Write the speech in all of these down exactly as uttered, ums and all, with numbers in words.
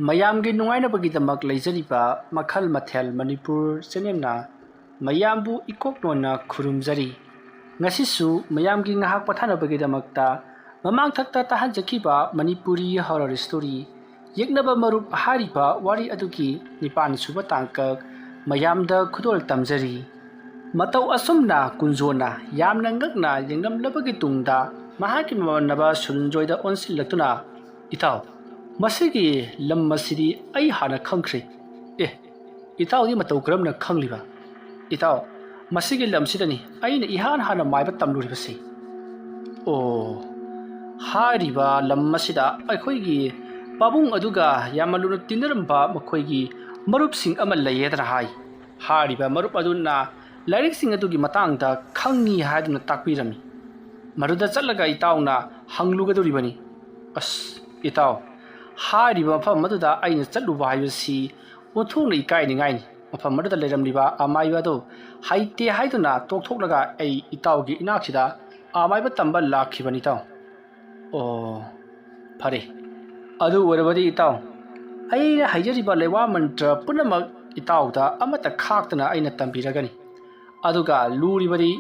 ꯃꯌꯥꯝꯒꯤ ꯅꯨꯡꯉꯥꯏꯅꯕꯒꯤꯗꯃꯛ ꯂꯩꯖꯔꯤꯕ ꯃꯈꯜ ꯃꯊꯦꯜ ꯃꯅꯤꯄꯨꯔ ꯆꯦꯅꯦꯜꯅ ꯃꯌꯥꯝꯕꯨ ꯏꯀꯣꯛ ꯅꯣꯟꯅ ꯈꯨꯔꯨꯝꯖꯔꯤ꯫ ꯉꯁꯤꯁꯨ ꯃꯌꯥꯝꯒꯤ ꯉꯥꯏꯍꯥꯛ ꯄꯣꯊꯥꯅꯕꯒꯤꯗꯃꯛꯇ ꯃꯃꯥꯡꯊꯛꯇ ꯇꯥꯍꯟꯖꯈꯤꯕ ꯃꯅꯤꯄꯨꯔꯤ ꯍꯣꯔꯔ ꯁ꯭ꯇꯣꯔꯤ ꯌꯦꯛꯅꯕ ꯃꯔꯨꯞ ꯍꯥꯏꯔꯤꯕ ꯋꯥꯔꯤ ꯑꯗꯨꯒꯤ ꯅꯤꯄꯥꯟ ꯁꯨꯕ ꯇꯥꯡꯀꯛ ꯃꯌꯥꯝꯗ ꯈꯨꯗꯣꯜ ꯇꯝꯖꯔꯤ꯫ ꯃꯇꯧ ꯑꯁꯨꯝꯅ ꯀꯨꯟꯖꯣꯅ ꯌꯥꯝꯅ ꯉꯛꯅ ꯌꯦꯡꯂꯝꯂꯕꯒꯤ ꯇꯨꯡꯗ ꯃꯍꯥꯛꯀꯤ ꯃꯃꯥꯟꯅꯕ ꯁꯨꯔꯟꯖꯣꯏꯗ ꯑꯣꯟꯁꯤꯜꯂꯛꯇꯨꯅ, "ꯏꯇꯥꯎ, ꯃꯁꯤꯒꯤ ꯂꯝ ꯑꯁꯤꯗꯤ ꯑꯩ ꯍꯥꯟꯅ ꯈꯪꯈ꯭ꯔꯦ꯫ ꯑꯦ, ꯏꯇꯥꯎꯗꯤ ꯃꯇꯧ ꯀꯔꯝꯅ ꯈꯪꯂꯤꯕ?" "ꯏꯇꯥꯎ, ꯃꯁꯤꯒꯤ ꯂꯝꯁꯤꯗꯅꯤ ꯑꯩꯅ ꯏꯍꯥꯟ ꯍꯥꯟꯅ ꯃꯥꯏꯕ ꯇꯝꯂꯨꯔꯤꯕꯁꯤ꯫" "ꯑꯣ, ꯍꯥꯏꯔꯤꯕ ꯂꯝ ꯑꯁꯤꯗ ꯑꯩꯈꯣꯏꯒꯤ ꯄꯥꯕꯨꯡ ꯑꯗꯨꯒ ꯌꯥꯝꯅ ꯂꯨꯅ ꯇꯤꯟꯅꯔꯝꯕ ꯃꯈꯣꯏꯒꯤ ꯃꯔꯨꯞꯁꯤꯡ ꯑꯃ ꯂꯩꯌꯦꯗꯅ ꯍꯥꯏ꯫ ꯍꯥꯏꯔꯤꯕ ꯃꯔꯨꯞ ꯑꯗꯨꯅ ꯂꯥꯏꯔꯤꯛꯁꯤꯡ ꯑꯗꯨꯒꯤ ꯃꯇꯥꯡꯗ ꯈꯪꯉꯤ ꯍꯥꯏꯗꯨꯅ ꯇꯥꯛꯄꯤꯔꯝꯃꯤ꯫ ꯃꯗꯨꯗ ꯆꯠꯂꯒ ꯏꯇꯥꯎꯅ ꯍꯪꯂꯨꯒꯗꯧꯔꯤꯕꯅꯤ꯫" "ꯑꯁ, ꯏꯇꯥꯎ, ꯍꯥꯏꯔꯤꯕ ꯃꯐꯝ ꯑꯗꯨꯗ ꯑꯩꯅ ꯆꯠꯂꯨꯕ ꯍꯥꯏꯕꯁꯤ ꯑꯣꯟꯊꯣꯛꯅ ꯏꯀꯥꯏꯅꯤꯡꯉꯥꯏꯅꯤ꯫ ꯃꯐꯝ ꯑꯗꯨꯗ ꯂꯩꯔꯝꯂꯤꯕ ꯑꯃꯥꯏꯕ ꯑꯗꯨ ꯍꯩꯇꯦ ꯍꯥꯏꯗꯨꯅ ꯇꯣꯛꯊꯣꯛꯂꯒ ꯑꯩ ꯏꯇꯥꯎꯒꯤ ꯏꯅꯥꯛꯁꯤꯗ ꯑꯃꯥꯏꯕ ꯇꯝꯕ ꯂꯥꯛꯈꯤꯕꯅꯤ, ꯏꯇꯥꯎ꯫" "ꯑꯣ, ꯐꯔꯦ꯫ ꯑꯗꯨ ꯑꯣꯏꯔꯕꯗꯤ ꯏꯇꯥꯎ, ꯑꯩꯅ ꯍꯩꯖꯔꯤꯕ ꯂꯩꯋꯥ ꯃꯟꯇ꯭ꯔ ꯄꯨꯝꯅꯃꯛ ꯏꯇꯥꯎꯗ ꯑꯃꯠꯇ ꯈꯥꯛꯇꯅ ꯑꯩꯅ ꯇꯝꯕꯤꯔꯒꯅꯤ꯫ ꯑꯗꯨꯒ ꯂꯨꯔꯤꯕꯗꯤ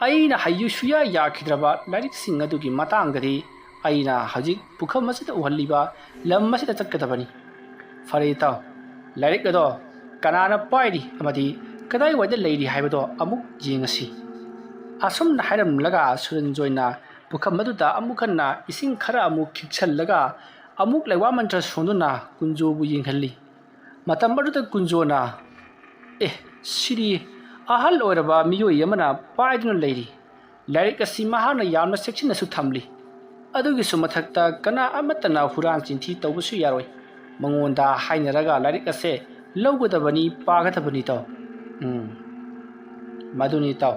ꯑꯩꯅ ꯍꯩꯌꯨ ꯁꯨꯌꯥ ꯌꯥꯈꯤꯗ꯭ꯔꯕ ꯂꯥꯏꯔꯤꯛꯁꯤꯡ ꯑꯗꯨꯒꯤ ꯃꯇꯥꯡꯗꯗꯤ ꯑꯩꯅ ꯍꯧꯖꯤꯛ ꯄꯨꯈꯝ ꯑꯁꯤꯗ ꯎꯍꯜꯂꯤꯕ ꯂꯝ ꯑꯁꯤꯗ ꯆꯠꯀꯗꯕꯅꯤ꯫ ꯐꯔꯦ ꯏꯇꯥꯎ, ꯂꯥꯏꯔꯤꯛ ꯑꯗꯣ ꯀꯅꯥꯅ ꯄꯥꯏꯔꯤ ꯑꯃꯗꯤ ꯀꯗꯥꯏꯋꯥꯏꯗ ꯂꯩꯔꯤ ꯍꯥꯏꯕꯗꯣ ꯑꯃꯨꯛ ꯌꯦꯡꯉꯁꯤ꯫" ꯑꯁꯨꯝꯅ ꯍꯥꯏꯔꯝꯂꯒ ꯁꯨꯔꯟꯖꯣꯏꯅ ꯄꯨꯈꯝ ꯑꯗꯨꯗ ꯑꯃꯨꯛ ꯍꯟꯅ ꯏꯁꯤꯡ ꯈꯔ ꯑꯃꯨꯛ ꯈꯤꯛꯁꯜꯂꯒ ꯑꯃꯨꯛ ꯂꯩꯋꯥ ꯃꯟꯇ꯭ꯔ ꯁꯣꯟꯗꯨꯅ ꯀꯨꯟꯖꯣꯕꯨ ꯌꯦꯡꯍꯜꯂꯤ꯫ ꯃꯇꯝ ꯑꯗꯨꯗ ꯀꯨꯟꯖꯣꯅ, "ꯑꯦ, ꯁꯤꯗꯤ ꯑꯍꯜ ꯑꯣꯏꯔꯕ ꯃꯤꯑꯣꯏ ꯑꯃꯅ ꯄꯥꯏꯗꯨꯅ ꯂꯩꯔꯤ꯫ ꯂꯥꯏꯔꯤꯛ ꯑꯁꯤ ꯃꯍꯥꯛꯅ ꯌꯥꯝꯅ ꯆꯦꯛꯁꯤꯟꯅꯁꯨ ꯊꯝꯂꯤ꯫ ꯑꯗꯨꯒꯤꯁꯨ ꯃꯊꯛꯇ ꯀꯅꯥ ꯑꯃꯠꯇꯅ ꯍꯨꯔꯥꯟ ꯆꯤꯟꯊꯤ ꯇꯧꯕꯁꯨ ꯌꯥꯔꯣꯏ꯫ ꯃꯉꯣꯟꯗ ꯍꯥꯏꯅꯔꯒ ꯂꯥꯏꯔꯤꯛ ꯑꯁꯦ ꯂꯧꯒꯗꯕꯅꯤ, ꯄꯥꯒꯗꯕꯅꯤ ꯇꯥꯎ꯫" "ꯎꯝ, ꯃꯗꯨꯅꯤ ꯇꯥꯎ꯫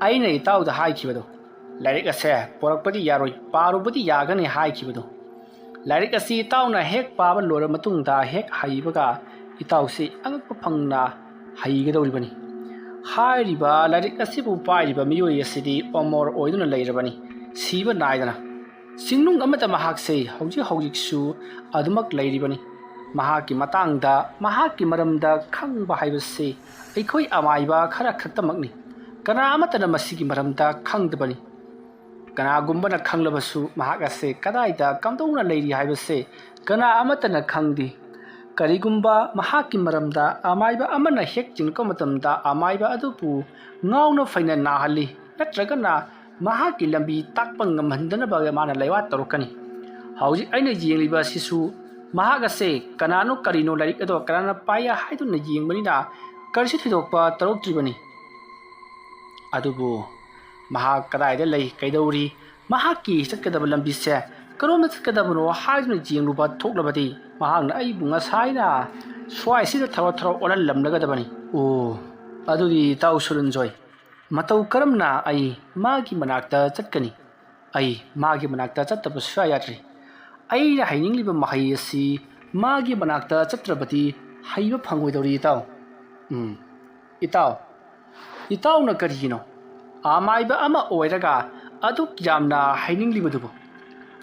ꯑꯩꯅ ꯏꯇꯥꯎꯗ ꯍꯥꯏꯈꯤꯕꯗꯣ, ꯂꯥꯏꯔꯤꯛ ꯑꯁꯦ ꯄꯣꯔꯛꯄꯗꯤ ꯌꯥꯔꯣꯏ, ꯄꯥꯔꯨꯕꯗꯤ ꯌꯥꯒꯅꯤ ꯍꯥꯏꯈꯤꯕꯗꯣ꯫ ꯂꯥꯏꯔꯤꯛ ꯑꯁꯤ ꯏꯇꯥꯎꯅ ꯍꯦꯛ ꯄꯥꯕ ꯂꯣꯏꯔꯕ ꯃꯇꯨꯡꯗ ꯍꯦꯛ ꯍꯩꯕꯒ ꯏꯇꯥꯎꯁꯤ ꯑꯉꯛꯄ ꯐꯪꯅ ꯍꯩꯒꯗꯧꯔꯤꯕꯅꯤ꯫ ꯍꯥꯏꯔꯤꯕ ꯂꯥꯏꯔꯤꯛ ꯑꯁꯤꯕꯨ ꯄꯥꯏꯔꯤꯕ ꯃꯤꯑꯣꯏ ꯑꯁꯤꯗꯤ ꯑꯃꯣꯔ ꯑꯣꯏꯗꯨꯅ ꯂꯩꯔꯕꯅꯤ, ꯁꯤꯕ ꯅꯥꯏꯗꯅ꯫ ꯆꯤꯡꯅꯨꯡ ꯑꯃꯗ ꯃꯍꯥꯛꯁꯦ ꯍꯧꯖꯤꯛ ꯍꯧꯖꯤꯛꯁꯨ ꯑꯗꯨꯃꯛ ꯂꯩꯔꯤꯕꯅꯤ꯫ ꯃꯍꯥꯛꯀꯤ ꯃꯇꯥꯡꯗ, ꯃꯍꯥꯛꯀꯤ ꯃꯔꯝꯗ ꯈꯪꯕ ꯍꯥꯏꯕꯁꯤ ꯑꯩꯈꯣꯏ ꯑꯃꯥꯏꯕ ꯈꯔ ꯈꯛꯇꯃꯛꯅꯤ꯫ ꯀꯅꯥ ꯑꯃꯠꯇꯅ ꯃꯁꯤꯒꯤ ꯃꯔꯝꯗ ꯈꯪꯗꯕꯅꯤ꯫ ꯀꯅꯥꯒꯨꯝꯕꯅ ꯈꯪꯂꯕꯁꯨ ꯃꯍꯥꯛ ꯑꯁꯦ ꯀꯗꯥꯏꯗ ꯀꯝꯗꯧꯅ ꯂꯩꯔꯤ ꯍꯥꯏꯕꯁꯦ ꯀꯅꯥ ꯑꯃꯠꯇꯅ ꯈꯪꯗꯦ꯫ ꯀꯔꯤꯒꯨꯝꯕ ꯃꯍꯥꯛꯀꯤ ꯃꯔꯝꯗ ꯑꯃꯥꯏꯕ ꯑꯃꯅ ꯍꯦꯛ ꯆꯤꯡꯂꯛꯄ ꯃꯇꯝꯗ ꯑꯃꯥꯏꯕ ꯑꯗꯨꯕꯨ ꯉꯥꯎꯅ ꯐꯩꯅ ꯅꯥꯍꯜꯂꯤ, ꯅꯠꯇ꯭ꯔꯒꯅ ꯃꯍꯥꯛꯀꯤ ꯂꯝꯕꯤ ꯇꯥꯛꯄ ꯉꯝꯍꯟꯗꯅꯕ ꯃꯥꯅ ꯂꯩꯋꯥ ꯇꯧꯔꯛꯀꯅꯤ꯫ ꯍꯧꯖꯤꯛ ꯑꯩꯅ ꯌꯦꯡꯂꯤꯕ ꯑꯁꯤꯁꯨ ꯃꯍꯥꯛ ꯑꯁꯦ ꯀꯅꯥꯅꯣ ꯀꯔꯤꯅꯣ ꯂꯥꯏꯔꯤꯛ ꯑꯗꯣ ꯀꯅꯥꯅ ꯄꯥꯏ ꯍꯥꯏꯗꯨꯅ ꯌꯦꯡꯕꯅꯤꯅ ꯀꯔꯤꯁꯨ ꯊꯣꯏꯗꯣꯛꯄ ꯇꯧꯔꯛꯇ꯭ꯔꯤꯕꯅꯤ꯫ ꯑꯗꯨꯕꯨ ꯃꯍꯥꯛ ꯀꯗꯥꯏꯗ ꯂꯩ, ꯀꯩꯗꯧꯔꯤ, ꯃꯍꯥꯛꯀꯤ ꯆꯠꯀꯗꯕ ꯂꯝꯕꯤꯁꯦ ꯀꯔꯣꯝꯗ ꯆꯠꯀꯗꯕꯅꯣ ꯍꯥꯏꯗꯨꯅ ꯌꯦꯡꯂꯨꯕ ꯊꯣꯛꯂꯕꯗꯤ ꯃꯍꯥꯛꯅ ꯑꯩꯕꯨ ꯉꯁꯥꯏꯅ ꯁ꯭ꯋꯥꯏꯁꯤꯗ ꯊꯧꯔ ꯊꯧꯔ ꯑꯣꯜꯍꯜꯂꯝꯂꯒꯗꯕꯅꯤ꯫ ꯑꯣ, ꯑꯗꯨꯗꯤ ꯏꯇꯥꯎ ꯁꯨꯔꯟꯖꯣꯏ, ꯃꯇꯧ ꯀꯔꯝꯅ ꯑꯩ ꯃꯥꯒꯤ ꯃꯅꯥꯛꯇ ꯆꯠꯀꯅꯤ? ꯑꯩ ꯃꯥꯒꯤ ꯃꯅꯥꯛꯇ ꯆꯠꯇꯕ ꯁꯨꯡꯌꯥ ꯌꯥꯗ꯭ꯔꯤ꯫ ꯑꯩꯅ ꯍꯥꯏꯅꯤꯡꯂꯤꯕ ꯃꯍꯩ ꯑꯁꯤ ꯃꯥꯒꯤ ꯃꯅꯥꯛꯇ ꯆꯠꯇ꯭ꯔꯕꯗꯤ ꯍꯩꯕ ꯐꯪꯉꯣꯏꯗꯧꯔꯤ ꯏꯇꯥꯎ꯫ ꯎꯝ, ꯏꯇꯥꯎ, ꯏꯇꯥꯎꯅ ꯀꯔꯤꯒꯤꯅꯣ ꯑꯃꯥꯏꯕ ꯑꯃ ꯑꯣꯏꯔꯒ ꯑꯗꯨꯛ ꯌꯥꯝꯅ ꯍꯥꯏꯅꯤꯡꯂꯤꯕꯗꯨꯕꯨ?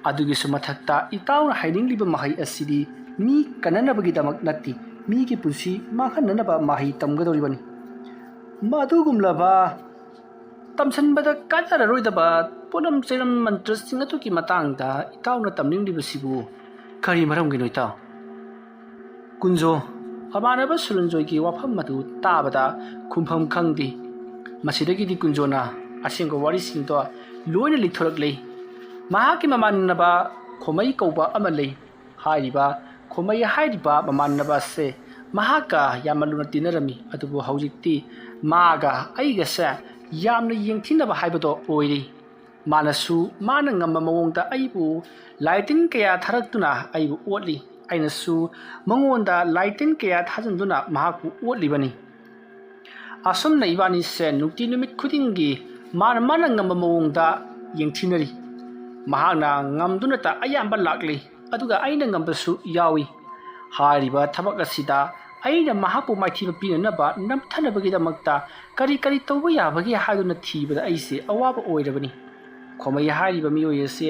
ꯑꯗꯨꯒꯤꯁꯨ ꯃꯊꯛꯇ ꯏꯇꯥꯎꯅ ꯍꯥꯏꯅꯤꯡꯂꯤꯕ ꯃꯍꯩ ꯑꯁꯤꯗꯤ ꯃꯤ ꯀꯟꯅꯅꯕꯒꯤꯗꯃꯛ ꯅꯠꯇꯦ, ꯃꯤꯒꯤ ꯄꯨꯟꯁꯤ ꯃꯥꯡꯍꯟꯅꯅꯕ ꯃꯍꯩ ꯇꯝꯒꯗꯧꯔꯤꯕꯅꯤ꯫ ꯃꯗꯨꯒꯨꯝꯂꯕ ꯇꯝꯁꯤꯟꯕꯗ ꯀꯥꯟꯅꯔꯔꯣꯏꯗꯕ ꯄꯣꯠꯂꯝ ꯆꯩꯔꯝ ꯃꯟꯇ꯭ꯔꯁꯤꯡ ꯑꯗꯨꯒꯤ ꯃꯇꯥꯡꯗ ꯏꯇꯥꯎꯅ ꯇꯝꯅꯤꯡꯂꯤꯕꯁꯤꯕꯨ ꯀꯔꯤ ꯃꯔꯝꯒꯤꯅꯣ ꯏꯇꯥꯎ? ꯀꯨꯟꯖꯣ, ꯃꯃꯥꯟꯅꯕ ꯁꯨꯔꯟꯖꯣꯏꯒꯤ ꯋꯥꯐꯝ ꯑꯗꯨ ꯇꯥꯕꯗ ꯈꯨꯝꯐꯝ ꯈꯪꯗꯦ꯫ ꯃꯁꯤꯗꯒꯤꯗꯤ ꯀꯨꯟꯖꯣꯅ ꯑꯁꯦꯡꯕ ꯋꯥꯔꯤꯁꯤꯡꯗꯣ ꯂꯣꯏꯅ ꯂꯤꯊꯣꯔꯛꯂꯦ꯫ ꯃꯍꯥꯛꯀꯤ ꯃꯃꯥꯟꯅꯕ ꯈꯣꯃꯩ ꯀꯧꯕ ꯑꯃ ꯂꯩ꯫ ꯍꯥꯏꯔꯤꯕ ꯈꯣꯃꯩ ꯍꯥꯏꯔꯤꯕ ꯃꯃꯥꯟꯅꯕ ꯑꯁꯦ ꯃꯍꯥꯛꯀ ꯌꯥꯝꯅ ꯂꯨꯅ ꯇꯤꯟꯅꯔꯝꯃꯤ, ꯑꯗꯨꯕꯨ ꯍꯧꯖꯤꯛꯇꯤ ꯃꯥꯒ ꯑꯩꯒꯁꯦ ꯌꯥꯝꯅ ꯌꯦꯡꯊꯤꯅꯕ ꯍꯥꯏꯕꯗꯣ ꯑꯣꯏꯔꯦ꯫ ꯃꯥꯅꯁꯨ ꯃꯥꯅ ꯉꯝꯕ ꯃꯑꯣꯡꯗ ꯑꯩꯕꯨ ꯂꯥꯏꯇꯤꯟ ꯀꯌꯥ ꯊꯥꯔꯛꯇꯨꯅ ꯑꯩꯕꯨ ꯑꯣꯠꯂꯤ꯫ ꯑꯩꯅꯁꯨ ꯃꯉꯣꯟꯗ ꯂꯥꯏꯇꯤꯟ ꯀꯌꯥ ꯊꯥꯖꯤꯟꯗꯨꯅ ꯃꯍꯥꯛꯄꯨ ꯑꯣꯠꯂꯤꯕꯅꯤ꯫ ꯑꯁꯨꯝꯅ ꯏꯕꯥꯅꯤꯁꯦ ꯅꯨꯡꯇꯤ ꯅꯨꯃꯤꯠ ꯈꯨꯗꯤꯡꯒꯤ ꯃꯥꯅ ꯃꯥꯅ ꯉꯝꯕ ꯃꯑꯣꯡꯗ ꯌꯦꯡꯊꯤꯅꯔꯤ꯫ ꯃꯍꯥꯛꯅ ꯉꯝꯗꯨꯅꯇ ꯑꯌꯥꯝꯕ ꯂꯥꯛꯂꯤ, ꯑꯗꯨꯒ ꯑꯩꯅ ꯉꯝꯕꯁꯨ ꯌꯥꯎꯏ꯫ ꯍꯥꯏꯔꯤꯕ ꯊꯕꯛ ꯑꯁꯤꯗ ꯑꯩꯅ ꯃꯍꯥꯛꯄꯨ ꯃꯥꯏꯊꯤꯕ ꯄꯤꯅꯅꯕ ꯅꯝꯊꯅꯕꯒꯤꯗꯃꯛꯇ ꯀꯔꯤ ꯀꯔꯤ ꯇꯧꯕ ꯌꯥꯕꯒꯦ ꯍꯥꯏꯗꯨꯅ ꯊꯤꯕꯗ ꯑꯩꯁꯦ ꯑꯋꯥꯕ ꯑꯣꯏꯔꯕꯅꯤ꯫ ꯈꯣꯃꯩ ꯍꯥꯏꯔꯤꯕ ꯃꯤꯑꯣꯏ ꯑꯁꯦ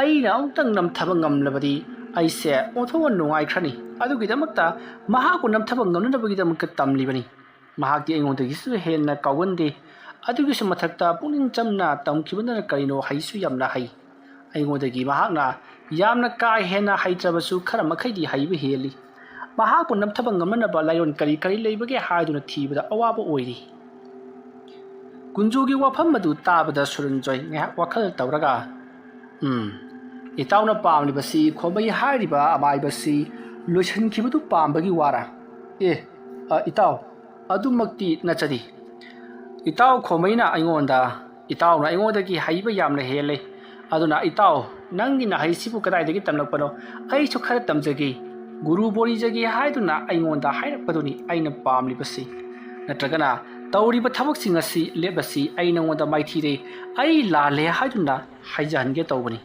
ꯑꯩꯅ ꯑꯃꯨꯛꯇꯪ ꯅꯝꯊꯕ ꯉꯝꯂꯕꯗꯤ ꯑꯩꯁꯦ ꯑꯣꯟꯊꯣꯛꯅ ꯅꯨꯡꯉꯥꯏꯈ꯭ꯔꯅꯤ꯫ ꯑꯗꯨꯒꯤꯗꯃꯛꯇ ꯃꯍꯥꯛꯄꯨ ꯅꯝꯊꯕ ꯉꯝꯅꯅꯕꯒꯤꯗꯃꯛꯇ ꯇꯝꯂꯤꯕꯅꯤ꯫ ꯃꯍꯥꯛꯇꯤ ꯑꯩꯉꯣꯟꯗꯒꯤꯁꯨ ꯍꯦꯟꯅ ꯀꯥꯎꯒꯟꯗꯦ꯫ ꯑꯗꯨꯒꯤꯁꯨ ꯃꯊꯛꯇ ꯄꯨꯛꯅꯤꯡ ꯆꯝꯅ ꯇꯝꯈꯤꯕꯅ ꯀꯔꯤꯅꯣ ꯍꯩꯁꯨ ꯌꯥꯝꯅ ꯍꯩ꯫ ꯑꯩꯉꯣꯟꯗꯒꯤ ꯃꯍꯥꯛꯅ ꯌꯥꯝꯅ ꯀꯥ ꯍꯦꯟꯅ ꯍꯩꯇ꯭ꯔꯕꯁꯨ ꯈꯔ ꯃꯈꯩꯗꯤ ꯍꯩꯕ ꯍꯦꯜꯂꯤ꯫ ꯃꯍꯥꯛꯄꯨ ꯅꯝꯊꯕ ꯉꯝꯅꯅꯕ ꯂꯥꯏꯑꯣꯟ ꯀꯔꯤ ꯀꯔꯤ ꯂꯩꯕꯒꯦ ꯍꯥꯏꯗꯨꯅ ꯊꯤꯕꯗ ꯑꯋꯥꯕ ꯑꯣꯏꯔꯤ꯫ ꯀꯨꯟꯖꯣꯒꯤ ꯋꯥꯐꯝ ꯑꯗꯨ ꯇꯥꯕꯗ ꯁꯨꯔꯟꯖꯣꯏ ꯉꯥꯏꯍꯥꯛ ꯋꯥꯈꯜ ꯇꯧꯔꯒ, "ꯎꯝ, ꯏꯇꯥꯎꯅ ꯄꯥꯝꯂꯤꯕꯁꯤ ꯈꯣꯃꯩ ꯍꯥꯏꯔꯤꯕ ꯑꯃꯥꯏꯕꯁꯤ ꯂꯣꯏꯁꯤꯟꯈꯤꯕꯗꯨ ꯄꯥꯝꯕꯒꯤ ꯋꯥꯔꯥ?" "ꯑꯦ, ꯑ, ꯏꯇꯥꯎ, ꯑꯗꯨꯃꯛꯇꯤ ꯅꯠꯆꯗꯦ꯫ ꯏꯇꯥꯎ ꯈꯣꯃꯩꯅ ꯑꯩꯉꯣꯟꯗ, ꯏꯇꯥꯎꯅ ꯑꯩꯉꯣꯟꯗꯒꯤ ꯍꯩꯕ ꯌꯥꯝꯅ ꯍꯦꯜꯂꯦ꯫ ꯑꯗꯨꯅ ꯏꯇꯥꯎ, ꯅꯪꯒꯤ ꯅꯍꯩꯁꯤꯕꯨ ꯀꯗꯥꯏꯗꯒꯤ ꯇꯝꯂꯛꯄꯅꯣ? ꯑꯩꯁꯨ ꯈꯔ ꯇꯝꯖꯒꯦ, ꯒꯨꯔꯨ ꯕꯣꯔꯤꯖꯒꯦ ꯍꯥꯏꯗꯨꯅ ꯑꯩꯉꯣꯟꯗ ꯍꯥꯏꯔꯛꯄꯗꯨꯅꯤ ꯑꯩꯅ ꯄꯥꯝꯂꯤꯕꯁꯤ꯫ ꯅꯠꯇ꯭ꯔꯒꯅ ꯇꯧꯔꯤꯕ ꯊꯕꯛꯁꯤꯡ ꯑꯁꯤ ꯂꯦꯞꯂꯁꯤ, ꯑꯩ ꯅꯉꯣꯟꯗ ꯃꯥꯏꯊꯤꯔꯦ, ꯑꯩ ꯂꯥꯜꯂꯦ ꯍꯥꯏꯗꯨꯅ ꯍꯥꯏꯖꯍꯟꯒꯦ ꯇꯧꯕꯅꯤ꯫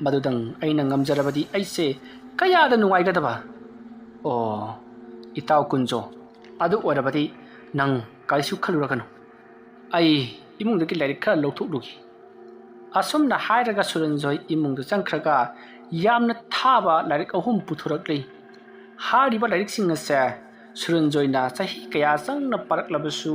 ꯃꯗꯨꯗꯪ ꯑꯩꯅ ꯉꯝꯖꯔꯕꯗꯤ ꯑꯩꯁꯦ ꯀꯌꯥꯗ ꯅꯨꯡꯉꯥꯏꯒꯗꯕ!" "ꯑꯣ, ꯏꯇꯥꯎ ꯀꯨꯟꯖꯣ, ꯑꯗꯨ ꯑꯣꯏꯔꯕꯗꯤ ꯅꯪ ꯀꯔꯤꯁꯨ ꯈꯜꯂꯨꯔꯒꯅꯨ꯫ ꯑꯩ ꯏꯃꯨꯡꯗꯒꯤ ꯂꯥꯏꯔꯤꯛ ꯈꯔ ꯂꯧꯊꯣꯛꯂꯨꯒꯦ꯫" ꯑꯁꯨꯝꯅ ꯍꯥꯏꯔꯒ ꯁꯨꯔꯟꯖꯣꯏ ꯏꯃꯨꯡꯗ ꯆꯪꯈ꯭ꯔꯒ ꯌꯥꯝꯅ ꯊꯥꯕ ꯂꯥꯏꯔꯤꯛ ꯑꯍꯨꯝ ꯄꯨꯊꯣꯔꯛꯂꯤ꯫ ꯍꯥꯏꯔꯤꯕ ꯂꯥꯏꯔꯤꯛꯁꯤꯡ ꯑꯁꯦ ꯁꯨꯔꯟꯖꯣꯏꯅ ꯆꯍꯤ ꯀꯌꯥ ꯆꯪꯅ ꯄꯥꯔꯛꯂꯕꯁꯨ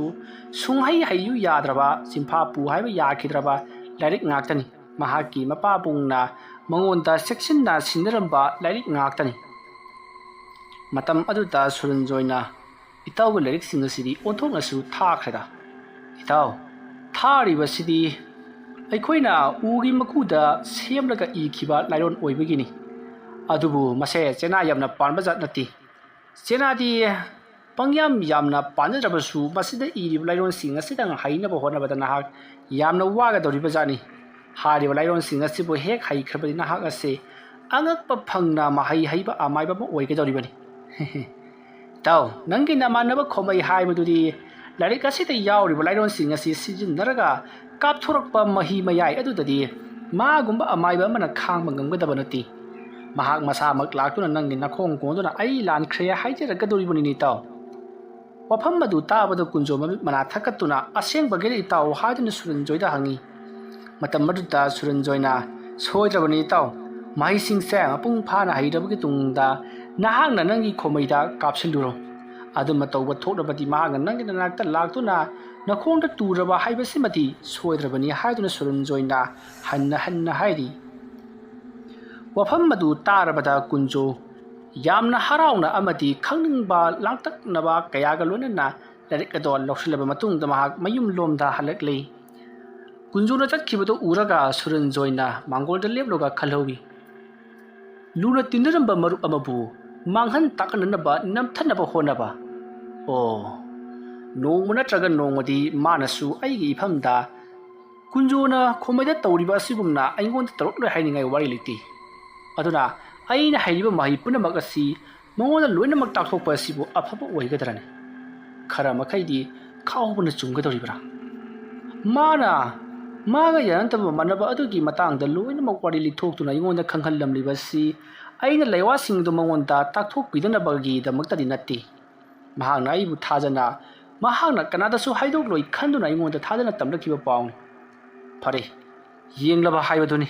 ꯁꯨꯡꯍꯩ ꯍꯩꯌꯨ ꯌꯥꯗ꯭ꯔꯕ, ꯆꯤꯟꯐꯥ ꯄꯨ ꯍꯥꯏꯕ ꯌꯥꯈꯤꯗ꯭ꯔꯕ ꯂꯥꯏꯔꯤꯛ ꯉꯥꯛꯇꯅꯤ꯫ ꯃꯍꯥꯛꯀꯤ ꯃꯄꯥꯕꯨꯡꯅ ꯃꯉꯣꯟꯗ ꯆꯦꯛꯁꯤꯟꯅ ꯁꯤꯟꯅꯔꯝꯕ ꯂꯥꯏꯔꯤꯛ ꯉꯥꯛꯇꯅꯤ꯫ ꯃꯇꯝ ꯑꯗꯨꯗ ꯁꯨꯔꯟꯖꯣꯏꯅ ꯏꯇꯥꯎꯒꯤ ꯂꯥꯏꯔꯤꯛꯁꯤꯡ ꯑꯁꯤꯗꯤ ꯑꯣꯟꯊꯣꯛꯅꯁꯨ ꯊꯥꯈ꯭ꯔꯦꯗ꯫ ꯏꯇꯥꯎ, ꯊꯥꯔꯤꯕꯁꯤꯗꯤ ꯑꯩꯈꯣꯏꯅ ꯎꯒꯤ ꯃꯀꯨꯗ ꯁꯦꯝꯂꯒ ꯏꯈꯤꯕ ꯂꯥꯏꯔꯣꯟ ꯑꯣꯏꯕꯒꯤꯅꯤ꯫ ꯑꯗꯨꯕꯨ ꯃꯁꯦ ꯆꯦꯅꯥ ꯌꯥꯝꯅ ꯄꯥꯟꯕ ꯖꯥꯠ ꯅꯠꯇꯦ꯫ ꯆꯦꯅꯥꯗꯤ ꯄꯪꯌꯥꯝ ꯌꯥꯝꯅ ꯄꯥꯟꯖꯗ꯭ꯔꯕꯁꯨ ꯃꯁꯤꯗ ꯏꯔꯤꯕ ꯂꯥꯏꯔꯣꯟꯁꯤꯡ ꯑꯁꯤꯗꯪ ꯍꯩꯅꯕ ꯍꯣꯠꯅꯕꯗ ꯅꯍꯥꯛ ꯌꯥꯝꯅ ꯋꯥꯒꯗꯧꯔꯤꯕ ꯖꯥꯠꯅꯤ꯫ ꯍꯥꯏꯔꯤꯕ ꯂꯥꯏꯔꯣꯟꯁꯤꯡ ꯑꯁꯤꯕꯨ ꯍꯦꯛ ꯍꯩꯈ꯭ꯔꯕꯗꯤ ꯅꯍꯥꯛ ꯑꯁꯤ ꯑꯉꯛꯄ ꯐꯪꯅ ꯃꯍꯩ ꯍꯩꯕ ꯑꯃꯥꯏꯕ ꯑꯃ ꯑꯣꯏꯒꯗꯧꯔꯤꯕꯅꯤ꯫ ꯏꯇꯥꯎ, ꯅꯪꯒꯤ ꯅꯃꯥꯟꯅꯕ ꯈꯣꯃꯩ ꯍꯥꯏꯕꯗꯨꯗꯤ ꯂꯥꯏꯔꯤꯛ ꯑꯁꯤꯗ ꯌꯥꯎꯔꯤꯕ ꯂꯥꯏꯔꯣꯟꯁꯤꯡ ꯑꯁꯤ ꯁꯤꯖꯤꯟꯅꯔꯒ ꯀꯥꯞꯊꯣꯔꯛꯄ ꯃꯍꯤ ꯃꯌꯥꯏ ꯑꯗꯨꯗꯗꯤ ꯃꯥꯒꯨꯝꯕ ꯑꯃꯥꯏꯕ ꯑꯃꯅ ꯈꯥꯡꯕ ꯉꯝꯒꯗꯕ ꯅꯠꯇꯦ꯫ ꯃꯍꯥꯛ ꯃꯁꯥꯃꯛ ꯂꯥꯛꯇꯨꯅ ꯅꯪꯒꯤ ꯅꯈꯣꯡ ꯀꯣꯟꯗꯨꯅ ꯑꯩ ꯂꯥꯟꯈ꯭ꯔꯦ ꯍꯥꯏꯖꯔꯛꯀꯗꯧꯔꯤꯕꯅꯤꯅꯦ, ꯏꯇꯥꯎ꯫ ꯋꯥꯐꯝ ꯑꯗꯨ ꯇꯥꯕꯗ ꯀꯨꯟꯖꯣ ꯃꯃꯤꯠ ꯃꯅꯥ ꯊꯛꯀꯠꯇꯨꯅ, "ꯑꯁꯦꯡꯕꯒꯤꯔ ꯏꯇꯥꯎ?" ꯍꯥꯏꯗꯨꯅ ꯁꯨꯔꯟꯖꯣꯏꯗ ꯍꯪꯉꯤ꯫ ꯃꯇꯝ ꯑꯗꯨꯗ ꯁꯨꯔꯟꯖꯣꯏꯅ, "ꯁꯣꯏꯗ꯭ꯔꯕꯅꯤ ꯏꯇꯥꯎ, ꯃꯍꯩꯁꯤꯡꯁꯦ ꯃꯄꯨꯡ ꯐꯥꯅ ꯍꯩꯔꯕꯒꯤ ꯇꯨꯡꯗ ꯅꯍꯥꯛꯅ ꯅꯪꯒꯤ ꯈꯣꯃꯩꯗ ꯀꯥꯞꯁꯤꯜꯂꯨꯔꯣ꯫ ꯑꯗꯨꯝꯅ ꯇꯧꯕ ꯊꯣꯛꯂꯕꯗꯤ ꯃꯍꯥꯛꯅ ꯅꯪꯒꯤ ꯅꯅꯥꯛꯇ ꯂꯥꯛꯇꯨꯅ ꯅꯈꯣꯡꯗ ꯇꯨꯔꯕ ꯍꯥꯏꯕꯁꯤꯃꯗꯤ ꯁꯣꯏꯗ꯭ꯔꯕꯅꯤ ꯍꯥꯏꯗꯨꯅ ꯁꯨꯔꯟꯖꯣꯏꯅ ꯍꯟꯅ ꯍꯟꯅ ꯍꯥꯏꯔꯤ꯫ ꯋꯥꯐꯝ ꯑꯗꯨ ꯇꯥꯔꯕꯗ ꯀꯨꯟꯖꯣ ꯌꯥꯝꯅ ꯍꯔꯥꯎꯅ ꯑꯃꯗꯤ ꯈꯪꯅꯤꯡꯕ ꯂꯥꯡꯇꯛꯅꯕ ꯀꯌꯥꯒ ꯂꯣꯏꯅꯅ ꯂꯥꯏꯔꯤꯛ ꯑꯗꯣ ꯂꯧꯁꯤꯜꯂꯕ ꯃꯇꯨꯡꯗ ꯃꯍꯥꯛ ꯃꯌꯨꯝ ꯂꯣꯝꯗ ꯍꯜꯂꯛꯂꯤ꯫ ꯀꯨꯟꯖꯣꯅ ꯆꯠꯈꯤꯕꯗꯨ ꯎꯔꯒ ꯁꯨꯔꯟꯖꯣꯏꯅ ꯃꯥꯡꯒꯣꯜꯗ ꯂꯦꯞꯂꯒ ꯈꯜꯍꯧꯏ꯫ ꯂꯨꯅ ꯇꯤꯟꯅꯔꯝꯕ ꯃꯔꯨꯞ ꯑꯃꯕꯨ ꯃꯥꯡꯍꯟ ꯇꯥꯛꯍꯟꯅꯅꯕ ꯅꯝꯊꯅꯕ ꯍꯣꯠꯅꯕ꯫ ꯑꯣ, ꯅꯣꯡꯃ ꯅꯠꯇ꯭ꯔꯒ ꯅꯣꯡꯃꯗꯤ ꯃꯥꯅꯁꯨ ꯑꯩꯒꯤ ꯏꯐꯝꯗ ꯀꯨꯟꯖꯣꯅ ꯈꯣꯃꯩꯗ ꯇꯧꯔꯤꯕ ꯑꯁꯤꯒꯨꯝꯅ ꯑꯩꯉꯣꯟꯗ ꯇꯧꯔꯛꯂꯣꯏ ꯍꯥꯏꯅꯤꯡꯉꯥꯏ ꯋꯥꯔꯤ ꯂꯩꯇꯦ꯫ ꯑꯗꯨꯅ ꯑꯩꯅ ꯍꯩꯔꯤꯕ ꯃꯍꯩ ꯄꯨꯝꯅꯃꯛ ꯑꯁꯤ ꯃꯉꯣꯟꯗ ꯂꯣꯏꯅꯃꯛ ꯇꯥꯛꯊꯣꯛꯄ ꯑꯁꯤꯕꯨ ꯑꯐꯕ ꯑꯣꯏꯒꯗ꯭ꯔꯅꯤ? ꯈꯔ ꯃꯈꯩꯗꯤ ꯈꯥꯎꯕꯅ ꯆꯨꯝꯒꯗꯧꯔꯤꯕ꯭ꯔꯥ? ꯃꯥꯅ ꯃꯥꯒ ꯌꯥꯅꯗꯕ ꯃꯥꯟꯅꯕ ꯑꯗꯨꯒꯤ ꯃꯇꯥꯡꯗ ꯂꯣꯏꯅꯃꯛ ꯋꯥꯔꯤ ꯂꯤꯊꯣꯛꯇꯨꯅ ꯑꯩꯉꯣꯟꯗ ꯈꯪꯍꯜꯂꯝꯂꯤꯕ ꯑꯁꯤ ꯑꯩꯅ ꯂꯩꯋꯥꯁꯤꯡꯗꯨ ꯃꯉꯣꯟꯗ ꯇꯥꯛꯊꯣꯛꯄꯤꯗꯅꯕꯒꯤꯗꯃꯛꯇꯗꯤ ꯅꯠꯇꯦ꯫ ꯃꯍꯥꯛꯅ ꯑꯩꯕꯨ ꯊꯥꯖꯅ, ꯃꯍꯥꯛꯅ ꯀꯅꯥꯗꯁꯨ ꯍꯥꯏꯗꯣꯛꯂꯣꯏ ꯈꯟꯗꯨꯅ ꯑꯩꯉꯣꯟꯗ ꯊꯥꯖꯅ ꯇꯝꯂꯛꯈꯤꯕ ꯄꯥꯎꯅꯤ꯫ ꯐꯔꯦ, ꯌꯦꯡꯂꯕ ꯍꯥꯏꯕꯗꯨꯅꯤ꯫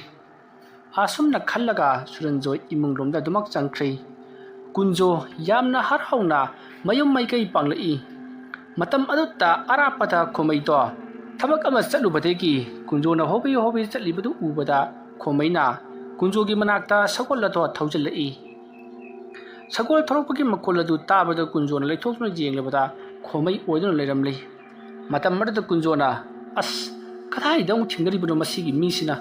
ꯑꯁꯨꯝꯅ ꯈꯜꯂꯒ ꯁꯨꯔꯟꯖꯣꯏ ꯏꯃꯨꯡ ꯂꯣꯝꯗ ꯑꯗꯨꯃꯛ ꯆꯪꯈ꯭ꯔꯦ꯫ ꯀꯨꯟꯖꯣ ꯌꯥꯝꯅ ꯍꯔꯥꯎꯅ ꯃꯌꯨꯝ ꯃꯥꯏꯀꯩ ꯄꯥꯡꯂꯛꯏ꯫ ꯃꯇꯝ ꯑꯗꯨꯗ ꯑꯔꯥꯞꯄꯗ ꯈꯣꯃꯩꯗꯣ ꯊꯕꯛ ꯑꯃ ꯆꯠꯂꯨꯕꯗꯒꯤ ꯀꯨꯟꯖꯣꯅ ꯍꯣꯕꯤ ꯍꯣꯕꯤ ꯆꯠꯂꯤꯕꯗꯨ ꯎꯕꯗ ꯈꯣꯃꯩꯅ ꯀꯨꯟꯖꯣꯒꯤ ꯃꯅꯥꯛꯇ ꯁꯒꯣꯜ ꯑꯗꯣ ꯊꯧꯖꯤꯜꯂꯛꯏ꯫ ꯁꯒꯣꯜ ꯊꯧꯔꯛꯄꯒꯤ ꯃꯈꯣꯜ ꯑꯗꯨ ꯇꯥꯕꯗ ꯀꯨꯟꯖꯣꯅ ꯂꯩꯊꯣꯛꯇꯨꯅ ꯌꯦꯡꯂꯕꯗ ꯈꯣꯃꯩ ꯑꯣꯏꯗꯨꯅ ꯂꯩꯔꯝꯂꯤ꯫ ꯃꯇꯝ ꯑꯗꯨꯗ ꯀꯨꯟꯖꯣꯅ, "ꯑꯁ, ꯀꯗꯥꯏꯗ ꯑꯃꯨꯛ ꯊꯦꯡꯅꯔꯤꯕꯅꯣ ꯃꯁꯤꯒꯤ ꯃꯤꯁꯤꯅ?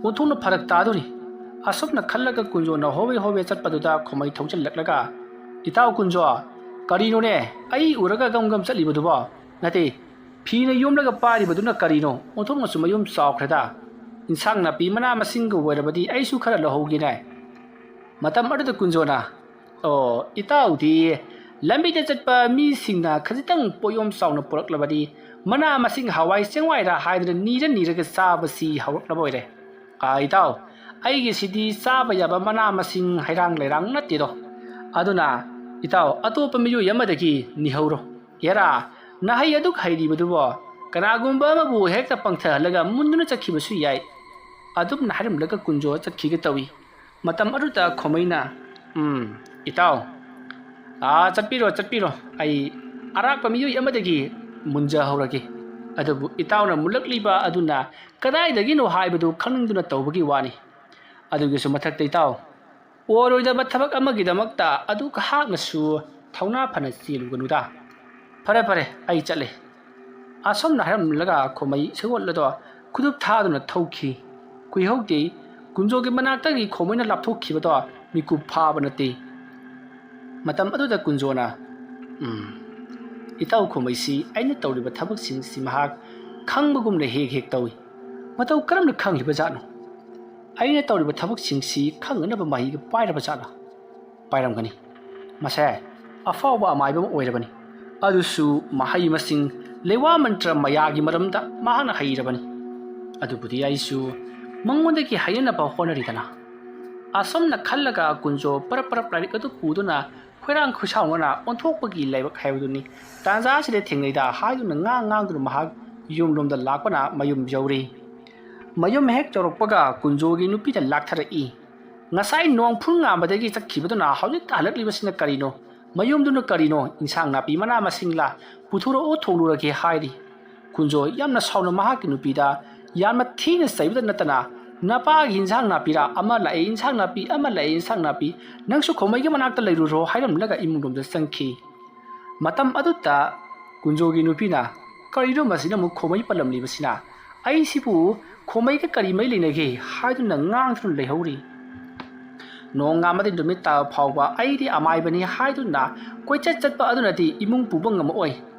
ꯑꯣꯟꯊꯣꯛꯅ ꯐꯔꯛ ꯇꯥꯗꯣꯔꯤ!" ꯑꯁꯨꯝꯅ ꯈꯜꯂꯒ ꯀꯨꯟꯖꯣꯅ ꯍꯣꯕꯦ ꯍꯣꯕꯦ ꯆꯠꯄꯗꯨꯗ ꯈꯣꯃꯩ ꯊꯧꯖꯤꯜꯂꯛꯂꯒ, "ꯏꯇꯥꯎ ꯀꯨꯟꯖꯣ, ꯀꯔꯤꯅꯣꯅꯦ ꯑꯩ ꯎꯔꯒ ꯒꯝ ꯒꯝ ꯆꯠꯂꯤꯕꯗꯨꯕꯣ? ꯅꯠꯇꯦ, ꯐꯤꯅ ꯌꯣꯝꯂꯒ ꯄꯥꯏꯔꯤꯕꯗꯨꯅ ꯀꯔꯤꯅꯣ? ꯑꯣꯟꯊꯣꯛꯅꯁꯨ ꯃꯌꯨꯝ ꯆꯥꯎꯈ꯭ꯔꯦꯗ꯫ ꯏꯟꯁꯥꯡ ꯅꯥꯄꯤ ꯃꯅꯥ ꯃꯁꯤꯡꯒ ꯑꯣꯏꯔꯕꯗꯤ ꯑꯩꯁꯨ ꯈꯔ ꯂꯧꯍꯧꯒꯦꯅꯦ꯫" ꯃꯇꯝ ꯑꯗꯨꯗ ꯀꯨꯟꯖꯣꯅ, "ꯑꯣ, ꯏꯇꯥꯎꯗꯤ ꯂꯝꯕꯤꯗ ꯆꯠꯄ ꯃꯤꯁꯤꯡꯅ ꯈꯖꯤꯛꯇꯪ ꯄꯣꯠꯌꯣꯝ ꯆꯥꯎꯅ ꯄꯨꯔꯛꯂꯕꯗꯤ ꯃꯅꯥ ꯃꯁꯤꯡ ꯍꯋꯥꯏ ꯆꯦꯡꯋꯥꯏꯔ ꯍꯥꯏꯗꯅ ꯅꯤꯔ ꯅꯤꯔꯒ ꯆꯥꯕꯁꯤ ꯍꯧꯔꯛꯂꯕ ꯑꯣꯏꯔꯦ꯫ ꯑꯥ, ꯏꯇꯥꯎ, ꯑꯩꯒꯤꯁꯤꯗꯤ ꯆꯥꯕ ꯌꯥꯕ ꯃꯅꯥ ꯃꯁꯤꯡ ꯍꯩꯔꯥꯡ ꯂꯩꯔꯥꯡ ꯅꯠꯇꯦꯗꯣ꯫ ꯑꯗꯨꯅ ꯏꯇꯥꯎ, ꯑꯇꯣꯞꯄ ꯃꯤꯑꯣꯏ ꯑꯃꯗꯒꯤ ꯅꯤꯍꯧꯔꯣ꯫ ꯍꯦꯔꯥ, ꯅꯍꯩ ꯑꯗꯨꯛ ꯍꯩꯔꯤꯕꯗꯨꯕꯣ, ꯀꯅꯥꯒꯨꯝꯕ ꯑꯃꯕꯨ ꯍꯦꯛꯇ ꯄꯪꯊꯍꯜꯂꯒ ꯃꯨꯟꯗꯨꯅ ꯆꯠꯈꯤꯕꯁꯨ ꯌꯥꯏ꯫" ꯑꯗꯨꯝꯅ ꯍꯥꯏꯔꯝꯂꯒ ꯀꯨꯟꯖꯣ ꯆꯠꯈꯤꯒꯦ ꯇꯧꯏ꯫ ꯃꯇꯝ ꯑꯗꯨꯗ ꯈꯣꯃꯩꯅ, "ꯎꯝ, ꯏꯇꯥꯎ, ꯑꯥ, ꯆꯠꯄꯤꯔꯣ, ꯆꯠꯄꯤꯔꯣ, ꯑꯩ ꯑꯔꯥꯛꯄ ꯃꯤꯑꯣꯏ ꯑꯃꯗꯒꯤ ꯃꯨꯟꯖꯍꯧꯔꯒꯦ꯫ ꯑꯗꯨꯕꯨ ꯏꯇꯥꯎꯅ ꯃꯨꯜꯂꯛꯂꯤꯕ ꯑꯗꯨꯅ ꯀꯗꯥꯏꯗꯒꯤꯅꯣ ꯍꯥꯏꯕꯗꯨ ꯈꯪꯅꯤꯡꯗꯨꯅ ꯇꯧꯕꯒꯤ ꯋꯥꯅꯤ꯫ ꯑꯗꯨꯒꯤꯁꯨ ꯃꯊꯛꯇ ꯏꯇꯥꯎ, ꯑꯣꯏꯔꯣꯏꯗꯕ ꯊꯕꯛ ꯑꯃꯒꯤꯗꯃꯛꯇ ꯑꯗꯨꯛ ꯍꯥꯛꯅꯁꯨ ꯊꯧꯅꯥ ꯐꯅ ꯆꯦꯜꯂꯨꯒꯅꯨꯗ꯫ ꯐꯔꯦ, ꯐꯔꯦ, ꯑꯩ ꯆꯠꯂꯦ꯫" ꯑꯁꯨꯝꯅ ꯍꯥꯏꯔꯝꯂꯒ ꯈꯣꯃꯩ ꯁꯒꯣꯜ ꯑꯗꯣ ꯈꯨꯗꯨꯞ ꯊꯥꯗꯨꯅ ꯊꯧꯈꯤ꯫ ꯀꯨꯏꯍꯧꯗꯦ, ꯀꯨꯟꯖꯣꯒꯤ ꯃꯅꯥꯛꯇꯒꯤ ꯈꯣꯃꯩꯅ ꯂꯥꯞꯊꯣꯛꯈꯤꯕꯗꯣ ꯃꯤꯀꯨꯞ ꯐꯥꯕ ꯅꯠꯇꯦ꯫ ꯃꯇꯝ ꯑꯗꯨꯗ ꯀꯨꯟꯖꯣꯅ, "ꯎꯝ, ꯏꯇꯥꯎ ꯈꯣꯃꯩꯁꯤ ꯑꯩꯅ ꯇꯧꯔꯤꯕ ꯊꯕꯛꯁꯤꯡꯁꯤ ꯃꯍꯥꯛ ꯈꯪꯕꯒꯨꯝꯅ ꯍꯦꯛ ꯍꯦꯛ ꯇꯧꯏ꯫ ꯃꯇꯧ ꯀꯔꯝꯅ ꯈꯪꯂꯤꯕ ꯖꯥꯠꯅꯣ? ꯑꯩꯅ ꯇꯧꯔꯤꯕ ꯊꯕꯛꯁꯤꯡꯁꯤ ꯈꯪꯅꯅꯕ ꯃꯍꯩꯒ ꯄꯥꯏꯔꯕ ꯖꯥꯠꯂꯥ?" ꯄꯥꯏꯔꯝꯒꯅꯤ꯫ ꯃꯁꯦ ꯑꯐꯥꯎꯕ ꯑꯃꯥꯏꯕ ꯑꯃ ꯑꯣꯏꯔꯕꯅꯤ꯫ ꯑꯗꯨꯁꯨ ꯃꯍꯩ ꯃꯁꯤꯡ, ꯂꯩꯋꯥ ꯃꯟꯇ꯭ꯔ ꯃꯌꯥꯒꯤ ꯃꯔꯝꯗ ꯃꯍꯥꯛꯅ ꯍꯩꯔꯕꯅꯤ꯫ ꯑꯗꯨꯕꯨꯗꯤ ꯑꯩꯁꯨ ꯃꯉꯣꯟꯗꯒꯤ ꯍꯩꯅꯅꯕ ꯍꯣꯠꯅꯔꯤꯗꯅ꯫ ꯑꯁꯨꯝꯅ ꯈꯜꯂꯒ ꯀꯨꯟꯖꯣ ꯄꯔꯞ ꯄꯔꯞ ꯂꯥꯏꯔꯤꯛ ꯑꯗꯨ ꯄꯨꯗꯨꯅ ꯈꯣꯏꯔꯥꯡ ꯈꯣꯏꯁꯥꯎꯅꯅ ꯑꯣꯟꯊꯣꯛꯄꯒꯤ ꯂꯥꯏꯕꯛ ꯍꯥꯏꯕꯗꯨꯅꯤ꯫ "ꯇꯥꯟꯖꯥꯁꯤꯗ ꯊꯦꯡꯅꯩꯗ" ꯍꯥꯏꯗꯨꯅ ꯉꯥꯡ ꯉꯥꯡꯗꯨꯅ ꯃꯍꯥꯛ ꯌꯨꯝꯂꯣꯝꯗ ꯂꯥꯛꯄꯅ ꯃꯌꯨꯝ ꯌꯧꯔꯤ꯫ ꯃꯌꯨꯝ ꯍꯦꯛ ꯌꯧꯔꯛꯄꯒ ꯀꯨꯟꯖꯣꯒꯤ ꯅꯨꯄꯤꯅ ꯂꯥꯛꯊꯔꯛꯏ꯫ "ꯉꯁꯥꯏ ꯅꯣꯡ ꯐꯨꯟ ꯉꯥꯝꯕꯗꯒꯤ ꯆꯠꯈꯤꯕꯗꯨꯅ ꯍꯧꯖꯤꯛꯇ ꯍꯜꯂꯛꯂꯤꯕꯁꯤꯅ ꯀꯔꯤꯅꯣ? ꯃꯌꯨꯝꯗꯨꯅ ꯀꯔꯤꯅꯣ? ꯏꯟꯁꯥꯡ ꯅꯥꯄꯤ ꯃꯅꯥ ꯃꯁꯤꯡꯂꯥ? ꯄꯨꯊꯣꯔꯛꯑꯣ, ꯊꯣꯡꯂꯨꯔꯒꯦ" ꯍꯥꯏꯔꯤ꯫ ꯀꯨꯟꯖꯣ ꯌꯥꯝꯅ ꯁꯥꯎꯅ ꯃꯍꯥꯛꯀꯤ ꯅꯨꯄꯤꯗ ꯌꯥꯝꯅ ꯊꯤꯅ ꯆꯩꯕꯗ ꯅꯠꯇꯅ, "ꯅꯄꯥꯒꯤ ꯏꯟꯁꯥꯡ ꯅꯥꯄꯤꯔꯥ? ꯑꯃ ꯂꯥꯛꯑꯦ, ꯏꯟꯁꯥꯡ ꯅꯥꯄꯤ, ꯑꯃ ꯂꯥꯛꯑꯦ, ꯏꯟꯁꯥꯡ ꯅꯥꯄꯤ꯫ ꯅꯪꯁꯨ ꯈꯣꯃꯩꯒꯤ ꯃꯅꯥꯛꯇ ꯂꯩꯔꯨꯔꯣ" ꯍꯥꯏꯔꯝꯂꯒ ꯏꯃꯨꯡꯂꯣꯝꯗ ꯆꯪꯈꯤ꯫ ꯃꯇꯝ ꯑꯗꯨꯗ ꯀꯨꯟꯖꯣꯒꯤ ꯅꯨꯄꯤꯅ, "ꯀꯔꯤꯅꯣ ꯃꯁꯤꯅ ꯑꯃꯨꯛ ꯈꯣꯃꯩ ꯄꯜꯂꯝꯂꯤꯕꯁꯤꯅ? ꯑꯩꯁꯤꯕꯨ ꯈꯣꯃꯩꯒ ꯀꯔꯤ ꯃꯔꯤ ꯂꯩꯅꯒꯦ?" ꯍꯥꯏꯗꯨꯅ ꯉꯥꯡꯗꯨꯅ ꯂꯩꯍꯧꯔꯤ꯫ ꯅꯣꯡꯉꯥꯟꯕꯗꯤ ꯅꯨꯃꯤꯠ ꯇꯥꯕ ꯐꯥꯎꯕ ꯑꯩꯗꯤ ꯑꯃꯥꯏꯕꯅꯤ ꯍꯥꯏꯗꯨꯅ ꯀꯣꯏꯆꯠ ꯆꯠꯄ ꯑꯗꯨꯅꯗꯤ ꯏꯃꯨꯡ ꯄꯨꯕ ꯉꯝꯃꯛꯑꯣꯏ꯫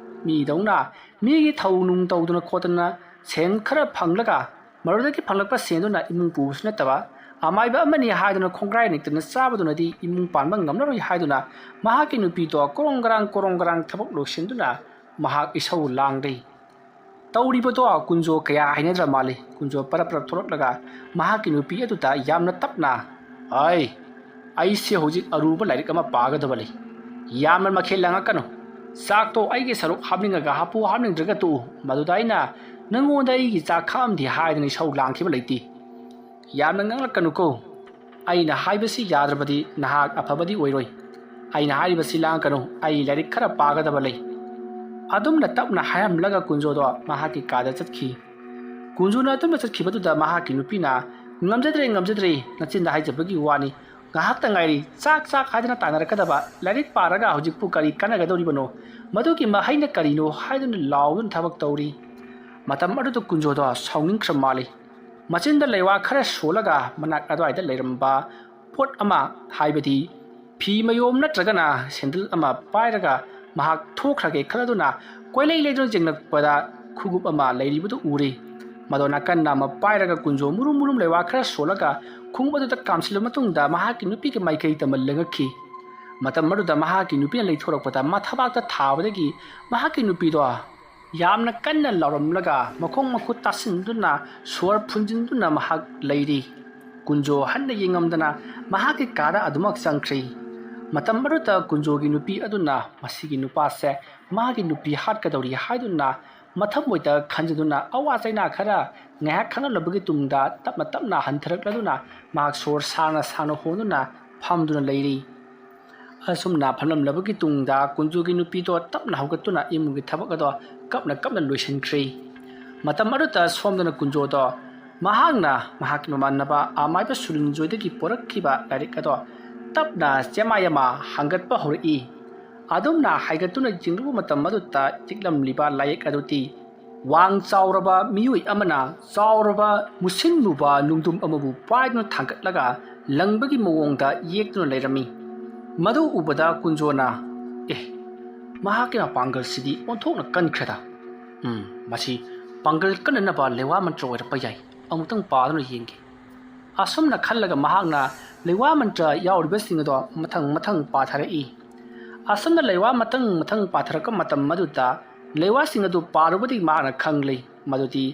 ꯃꯤꯗꯧꯅ ꯃꯤꯒꯤ ꯊꯧ ꯅꯨꯡ ꯇꯧꯗꯨꯅ ꯈꯣꯠꯇꯅ ꯁꯦꯟ ꯈꯔ ꯐꯪꯂꯒ ꯃꯗꯨꯗꯒꯤ ꯐꯪꯂꯛꯄ ꯁꯦꯟꯗꯨꯅ ꯏꯃꯨꯡ ꯄꯨꯕꯁꯨ ꯅꯠꯇꯕ, ꯑꯃꯥꯏꯕ ꯑꯃꯅꯤ ꯍꯥꯏꯗꯨꯅ ꯈꯣꯡꯒ꯭ꯔꯥꯏ ꯅꯤꯛꯇꯅ ꯆꯥꯕꯗꯨꯅꯗꯤ ꯏꯃꯨꯡ ꯄꯥꯟꯕ ꯉꯝꯂꯔꯣꯏ ꯍꯥꯏꯗꯨꯅ ꯃꯍꯥꯛꯀꯤ ꯅꯨꯄꯤꯗꯣ ꯀꯣꯔꯣꯡ ꯒꯔꯥꯡ ꯀꯣꯔꯣꯡ ꯒꯔꯥꯡ ꯊꯕꯛ ꯂꯣꯏꯁꯤꯟꯗꯨꯅ ꯃꯍꯥꯛ ꯏꯁꯧ ꯂꯥꯡꯂꯤ꯫ ꯇꯧꯔꯤꯕꯗꯣ ꯀꯨꯟꯖꯣ ꯀꯌꯥ ꯍꯩꯅꯗ꯭ꯔ ꯃꯥꯜꯂꯤ꯫ ꯀꯨꯟꯖꯣ ꯄꯔꯞ ꯄꯔꯞ ꯊꯣꯛꯂꯛꯂꯒ ꯃꯍꯥꯛꯀꯤ ꯅꯨꯄꯤ ꯑꯗꯨꯗ ꯌꯥꯝꯅ ꯇꯞꯅ, "ꯑꯩ, ꯑꯩꯁꯦ ꯍꯧꯖꯤꯛ ꯑꯔꯨꯕ ꯂꯥꯏꯔꯤꯛ ꯑꯃ ꯄꯥꯒꯗꯕ ꯂꯩ꯫ ꯌꯥꯝꯅ ꯃꯈꯦꯜ ꯂꯥꯡꯉꯛꯀꯅꯨ꯫ ꯆꯥꯛꯇꯣ ꯑꯩꯒꯤ ꯁꯔꯨꯛ ꯍꯥꯞꯅꯤꯡꯉꯒ ꯍꯥꯞꯄꯨ, ꯍꯥꯞꯅꯤꯡꯗ꯭ꯔꯒ ꯇꯣꯛꯎ꯫ ꯃꯗꯨꯗ ꯑꯩꯅ ꯅꯪꯉꯣꯟꯗ ꯑꯩꯒꯤ ꯆꯥꯛ ꯈꯥꯛꯑꯝꯗꯦ ꯍꯥꯏꯗꯅ ꯏꯁꯧ ꯂꯥꯡꯈꯤꯕ ꯂꯩꯇꯦ꯫ ꯌꯥꯝꯅ ꯉꯥꯡꯂꯛꯀꯅꯨꯀꯣ꯫ ꯑꯩꯅ ꯍꯥꯏꯕꯁꯤ ꯌꯥꯗ꯭ꯔꯕꯗꯤ ꯅꯍꯥꯛ ꯑꯐꯕꯗꯤ ꯑꯣꯏꯔꯣꯏ꯫ ꯑꯩꯅ ꯍꯥꯏꯔꯤꯕꯁꯤ ꯂꯥꯡꯒꯅꯨ, ꯑꯩ ꯂꯥꯏꯔꯤꯛ ꯈꯔ ꯄꯥꯒꯗꯕ ꯂꯩ꯫ ꯑꯗꯨꯝꯅ ꯇꯞꯅ ꯍꯥꯏꯔꯝꯂꯒ ꯀꯨꯟꯖꯣꯗꯣ ꯃꯍꯥꯛꯀꯤ ꯀꯥꯗ ꯆꯠꯈꯤ꯫ ꯀꯨꯟꯖꯣꯅ ꯑꯗꯨꯝꯅ ꯆꯠꯈꯤꯕꯗꯨꯗ ꯃꯍꯥꯛꯀꯤ ꯅꯨꯄꯤꯅ, "ꯉꯝꯖꯗ꯭ꯔꯦ, ꯉꯝꯖꯗ꯭ꯔꯦ, ꯅꯆꯤꯟꯗ ꯍꯥꯏꯖꯕꯒꯤ ꯋꯥꯅꯤ꯫ ꯉꯥꯏꯍꯥꯛꯇ ꯉꯥꯏꯔꯤ, ꯆꯥꯛ, ꯆꯥꯛ ꯍꯥꯏꯗꯅ ꯇꯥꯟꯅꯔꯛꯀꯗꯕ꯫ ꯂꯥꯏꯔꯤꯛ ꯄꯥꯔꯒ ꯍꯧꯖꯤꯛꯄꯨ ꯀꯔꯤ ꯀꯥꯟꯅꯒꯗꯧꯔꯤꯕꯅꯣ? ꯃꯗꯨꯒꯤ ꯃꯍꯩꯅ ꯀꯔꯤꯅꯣ?" ꯍꯥꯏꯗꯨꯅ ꯂꯥꯎꯗꯨꯅ ꯊꯕꯛ ꯇꯧꯔꯤ꯫ ꯃꯇꯝ ꯑꯗꯨꯗ ꯀꯨꯟꯖꯣꯗꯣ ꯁꯥꯎꯅꯤꯡꯈ꯭ꯔ ꯃꯥꯜꯂꯤ꯫ ꯃꯆꯤꯟꯗ ꯂꯩꯋꯥ ꯈꯔ ꯁꯣꯜꯂꯒ ꯃꯅꯥꯛ ꯑꯗꯨꯋꯥꯏꯗ ꯂꯩꯔꯝꯕ ꯄꯣꯠ ꯑꯃ, ꯍꯥꯏꯕꯗꯤ ꯐꯤ ꯃꯌꯣꯝ ꯅꯠꯇ꯭ꯔꯒꯅ ꯁꯦꯟꯗꯜ ꯑꯃ ꯄꯥꯏꯔꯒ ꯃꯍꯥꯛ ꯊꯣꯛꯈ꯭ꯔꯒꯦ ꯈꯜꯂꯗꯨꯅ ꯀꯣꯏꯂꯩ ꯂꯩꯗꯨꯅ ꯌꯦꯡꯂꯛꯄꯗ ꯈꯣꯡꯎꯞ ꯑꯃ ꯂꯩꯔꯤꯕꯗꯨ ꯎꯔꯦ꯫ ꯃꯗꯣ ꯅꯥꯀꯟ ꯑꯃ ꯄꯥꯏꯔꯒ ꯀꯨꯟꯖꯣ ꯃꯨꯔꯨꯝ ꯃꯨꯔꯨꯝ ꯂꯩꯋꯥ ꯈꯔ ꯁꯣꯜꯂꯒ ꯈꯣꯡꯎꯞ ꯑꯗꯨꯗ ꯀꯥꯝꯁꯤꯜꯂꯕ ꯃꯇꯨꯡꯗ ꯃꯍꯥꯛꯀꯤ ꯅꯨꯄꯤꯒꯤ ꯃꯥꯏꯀꯩ ꯇꯝꯅ ꯂꯪꯉꯛꯈꯤ꯫ ꯃꯇꯝ ꯑꯗꯨꯗ ꯃꯍꯥꯛꯀꯤ ꯅꯨꯄꯤꯅ ꯂꯩꯊꯣꯔꯛꯄꯗ ꯃꯊꯕꯥꯛꯇ ꯊꯥꯕꯗꯒꯤ ꯃꯍꯥꯛꯀꯤ ꯅꯨꯄꯤꯗꯣ ꯌꯥꯝꯅ ꯀꯟꯅ ꯂꯥꯎꯔꯝꯂꯒ ꯃꯈꯣꯡ ꯃꯈꯨꯠ ꯇꯥꯁꯤꯟꯗꯨꯅ ꯁꯣꯔ ꯐꯨꯟꯖꯤꯟꯗꯨꯅ ꯃꯍꯥꯛ ꯂꯩꯔꯤ꯫ ꯀꯨꯟꯖꯣ ꯍꯟꯅ ꯌꯦꯡꯉꯝꯗꯅ ꯃꯍꯥꯛꯀꯤ ꯀꯥꯗ ꯑꯗꯨꯃꯛ ꯆꯪꯈ꯭ꯔꯤ꯫ ꯃꯇꯝ ꯑꯗꯨꯗ ꯀꯨꯟꯖꯣꯒꯤ ꯅꯨꯄꯤ ꯑꯗꯨꯅ ꯃꯁꯤꯒꯤ ꯅꯨꯄꯥꯁꯦ ꯃꯥꯒꯤ ꯅꯨꯄꯤ ꯍꯥꯠꯀꯗꯧꯔꯤ ꯍꯥꯏꯗꯨꯅ ꯃꯊꯃꯣꯏꯗ ꯈꯟꯖꯗꯨꯅ ꯑꯋꯥ ꯆꯩꯅꯥ ꯈꯔ ꯉꯥꯏꯍꯥꯛ ꯈꯟꯅꯂꯕꯒꯤ ꯇꯨꯡꯗ ꯇꯞꯅ ꯇꯞꯅ ꯍꯟꯊꯔꯛꯂꯗꯨꯅ ꯃꯍꯥꯛ ꯁꯣꯔ ꯁꯥꯡꯅ ꯁꯥꯡꯅ ꯍꯣꯟꯗꯨꯅ ꯐꯝꯗꯨꯅ ꯂꯩꯔꯤ꯫ ꯑꯁꯨꯝꯅ ꯐꯝꯂꯝꯂꯕꯒꯤ ꯇꯨꯡꯗ ꯀꯨꯟꯖꯣꯒꯤ ꯅꯨꯄꯤꯗꯣ ꯇꯞꯅ ꯍꯧꯒꯠꯇꯨꯅ ꯏꯃꯨꯡꯒꯤ ꯊꯕꯛ ꯑꯗꯣ ꯀꯞꯅ ꯀꯞꯅ ꯂꯣꯏꯁꯤꯟꯈ꯭ꯔꯤ꯫ ꯃꯇꯝ ꯑꯗꯨꯗ ꯁꯣꯝꯗꯅ ꯀꯨꯟꯖꯣꯗꯣ ꯃꯍꯥꯛꯅ ꯃꯍꯥꯛꯀꯤ ꯃꯃꯥꯟꯅꯕ ꯑꯃꯥꯏꯕ ꯁꯨꯔꯤꯟꯖꯣꯏꯗꯒꯤ ꯄꯣꯔꯛꯈꯤꯕ ꯂꯥꯏꯔꯤꯛ ꯑꯗꯣ ꯇꯞꯅ ꯆꯦꯃꯥꯏ ꯑꯃ ꯍꯥꯡꯒꯠꯄ ꯍꯧꯔꯛꯏ꯫ ꯑꯗꯨꯝꯅ ꯍꯥꯏꯒꯠꯇꯨꯅ ꯌꯦꯡꯂꯨꯕ ꯃꯇꯝ ꯑꯗꯨꯗ ꯆꯤꯛꯂꯝꯂꯤꯕ ꯂꯥꯏꯌꯦꯛ ꯑꯗꯨꯗꯤ ꯋꯥꯡ ꯆꯥꯎꯔꯕ ꯃꯤꯑꯣꯏ ꯑꯃꯅ ꯆꯥꯎꯔꯕ ꯃꯨꯁꯤꯟ ꯃꯨꯕ ꯅꯨꯡꯗꯨꯝ ꯑꯃꯕꯨ ꯄꯥꯏꯗꯨꯅ ꯊꯥꯡꯒꯠꯂꯒ ꯂꯪꯕꯒꯤ ꯃꯑꯣꯡꯗ ꯌꯦꯛꯇꯨꯅ ꯂꯩꯔꯝꯃꯤ꯫ ꯃꯗꯨ ꯎꯕꯗ ꯀꯨꯟꯖꯣꯅ, "ꯑꯦ, ꯃꯍꯥꯛꯀꯤ ꯃꯄꯥꯡꯒꯜꯁꯤꯗꯤ ꯑꯣꯟꯊꯣꯛꯅ ꯀꯟꯈ꯭ꯔꯦꯗ꯫ ꯎꯝ, ꯃꯁꯤ ꯄꯥꯡꯒꯜ ꯀꯟꯅꯅꯕ ꯂꯩꯋꯥ ꯃꯟꯇ꯭ꯔ ꯑꯣꯏꯔꯛꯄ ꯌꯥꯏ꯫ ꯑꯃꯨꯛꯇꯪ ꯄꯥꯗꯨꯅ ꯌꯦꯡꯒꯦ"꯫ ꯑꯁꯨꯝꯅ ꯈꯜꯂꯒ ꯃꯍꯥꯛꯅ ꯂꯩꯋꯥ ꯃꯟꯇ꯭ꯔ ꯌꯥꯎꯔꯤꯕꯁꯤꯡ ꯑꯗꯣ ꯃꯊꯪ ꯃꯊꯪ ꯄꯥꯊꯔꯛꯏ꯫ ꯑꯁꯨꯝꯅ ꯂꯩꯋꯥ ꯃꯊꯪ ꯃꯊꯪ ꯄꯥꯊꯔꯛꯄ ꯃꯇꯝ ꯑꯗꯨꯗ ꯂꯩꯋꯥꯁꯤꯡ ꯑꯗꯨ ꯄꯥꯔꯨꯕꯗꯒꯤ ꯃꯍꯥꯛꯅ ꯈꯪꯂꯤ ꯃꯗꯨꯗꯤ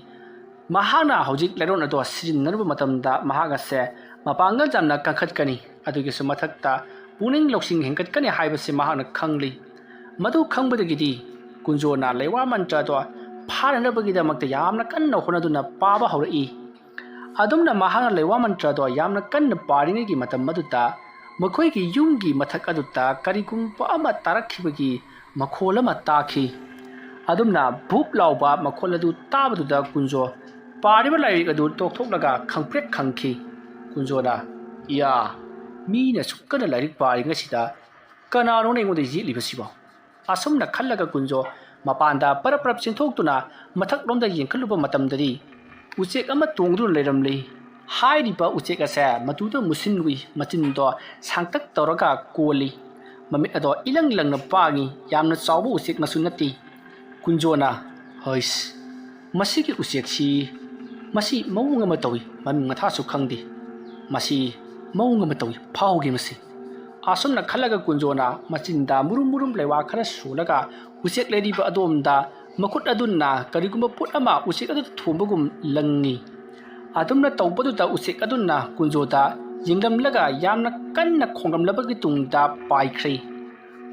ꯃꯍꯥꯛꯅ ꯍꯧꯖꯤꯛ ꯂꯥꯏꯔꯣꯟ ꯑꯗꯣ ꯁꯤꯖꯤꯟꯅꯔꯨꯕ ꯃꯇꯝꯗ ꯃꯍꯥꯛ ꯑꯁꯦ ꯃꯄꯥꯡꯒꯜ ꯌꯥꯝꯅ ꯀꯟꯈꯠꯀꯅꯤ, ꯑꯗꯨꯒꯤꯁꯨ ꯃꯊꯛꯇ ꯄꯨꯛꯅꯤꯡ ꯂꯧꯁꯤꯡ ꯍꯦꯟꯒꯠꯀꯅꯤ ꯍꯥꯏꯕꯁꯤ ꯃꯍꯥꯛꯅ ꯈꯪꯂꯤ꯫ ꯃꯗꯨ ꯈꯪꯕꯗꯒꯤꯗꯤ ꯀꯨꯟꯖꯣꯅ ꯂꯩꯋꯥ ꯃꯟꯇ꯭ꯔ ꯑꯗꯣ ꯐꯥꯅꯅꯕꯒꯤꯗꯃꯛꯇ ꯌꯥꯝꯅ ꯀꯟꯅ ꯍꯣꯠꯅꯗꯨꯅ ꯄꯥꯕ ꯍꯧꯔꯛꯏ꯫ ꯑꯗꯨꯝꯅ ꯃꯍꯥꯛꯅ ꯂꯩꯋꯥ ꯃꯟꯇ꯭ꯔꯗꯣ ꯌꯥꯝꯅ ꯀꯟꯅ ꯄꯥꯔꯤꯉꯩꯒꯤ ꯃꯇꯝ ꯑꯗꯨꯗ ꯃꯈꯣꯏꯒꯤ ꯌꯨꯝꯒꯤ ꯃꯊꯛ ꯑꯗꯨꯗ ꯀꯔꯤꯒꯨꯝꯕ ꯑꯃ ꯇꯥꯔꯛꯈꯤꯕꯒꯤ ꯃꯈꯣꯜ ꯑꯃ ꯇꯥꯈꯤ꯫ ꯑꯗꯨꯝꯅ ꯚꯨꯞ ꯂꯥꯎꯕ ꯃꯈꯣꯜ ꯑꯗꯨ ꯇꯥꯕꯗꯨꯗ ꯀꯨꯟꯖꯣ ꯄꯥꯔꯤꯕ ꯂꯥꯏꯔꯤꯛ ꯑꯗꯨ ꯇꯣꯛꯊꯣꯛꯂꯒ ꯈꯪꯄ꯭ꯔꯦꯛ ꯈꯪꯈꯤ꯫ ꯀꯨꯟꯖꯣꯅ, "ꯏꯌꯥ, ꯃꯤꯅ ꯑꯁꯨꯛ ꯀꯟꯅ ꯂꯥꯏꯔꯤꯛ ꯄꯥꯔꯤꯉꯩꯁꯤꯗ ꯀꯅꯥꯅꯣꯅ ꯑꯩꯉꯣꯟꯗ ꯌꯦꯠꯂꯤꯕꯁꯤꯕꯣ?" ꯑꯁꯨꯝꯅ ꯈꯜꯂꯒ ꯀꯨꯟꯖꯣ ꯃꯄꯥꯟꯗ ꯄꯔꯞ ꯄꯔꯞ ꯆꯦꯟꯊꯣꯛꯇꯨꯅ ꯃꯊꯛꯂꯣꯝꯗ ꯌꯦꯡꯈꯠꯂꯨꯕ ꯃꯇꯝꯗꯗꯤ ꯎꯆꯦꯛ ꯑꯃ ꯇꯣꯡꯗꯨꯅ ꯂꯩꯔꯝꯂꯤ꯫ ꯍꯥꯏꯔꯤꯕ ꯎꯆꯦꯛ ꯑꯁꯦ ꯃꯇꯨꯗ ꯃꯨꯁꯤꯟ ꯎꯏ, ꯃꯆꯤꯟꯗꯣ ꯁꯥꯡꯇꯛ ꯇꯧꯔꯒ ꯀꯣꯜꯂꯤ꯫ ꯃꯃꯤꯠ ꯑꯗꯣ ꯏꯂꯪ ꯂꯪꯅ ꯄꯥꯡꯉꯤ, ꯌꯥꯝꯅ ꯆꯥꯎꯕ ꯎꯆꯦꯛ ꯃꯁꯨ ꯅꯠꯇꯦ꯫ ꯀꯨꯟꯖꯣꯅ, "ꯍꯩꯁ, ꯃꯁꯤꯒꯤ ꯎꯆꯦꯛꯁꯤ, ꯃꯁꯤ ꯃꯑꯣꯡ ꯑꯃ ꯇꯧꯏ, ꯃꯃꯤꯡ ꯃꯊꯥꯁꯨ ꯈꯪꯗꯦ꯫ ꯃꯁꯤ ꯃꯑꯣꯡ ꯑꯃ ꯇꯧꯏ, ꯐꯥꯍꯧꯒꯦ ꯃꯁꯤ"꯫ ꯑꯁꯨꯝꯅ ꯈꯜꯂꯒ ꯀꯨꯟꯖꯣꯅ ꯃꯆꯤꯟꯗ ꯃꯨꯔꯨꯝ ꯃꯨꯔꯨꯝ ꯂꯩꯋꯥ ꯈꯔ ꯁꯣꯜꯂꯒ ꯎꯆꯦꯛ ꯂꯩꯔꯤꯕ ꯑꯗꯣꯝꯗ ꯃꯈꯨꯠ ꯑꯗꯨꯅ ꯀꯔꯤꯒꯨꯝꯕ ꯄꯣꯠ ꯑꯃ ꯎꯆꯦꯛ ꯑꯗꯨꯗ ꯊꯣꯝꯕꯒꯨꯝ ꯂꯪꯉꯤ꯫ ꯑꯗꯨꯝꯅ ꯇꯧꯕꯗꯨꯗ ꯎꯆꯦꯛ ꯑꯗꯨꯅ ꯀꯨꯟꯖꯣꯗ ꯌꯦꯡꯂꯝꯂꯒ ꯌꯥꯝꯅ ꯀꯟꯅ ꯈꯣꯡꯂꯝꯂꯕꯒꯤ ꯇꯨꯡꯗ ꯄꯥꯏꯈ꯭ꯔꯦ꯫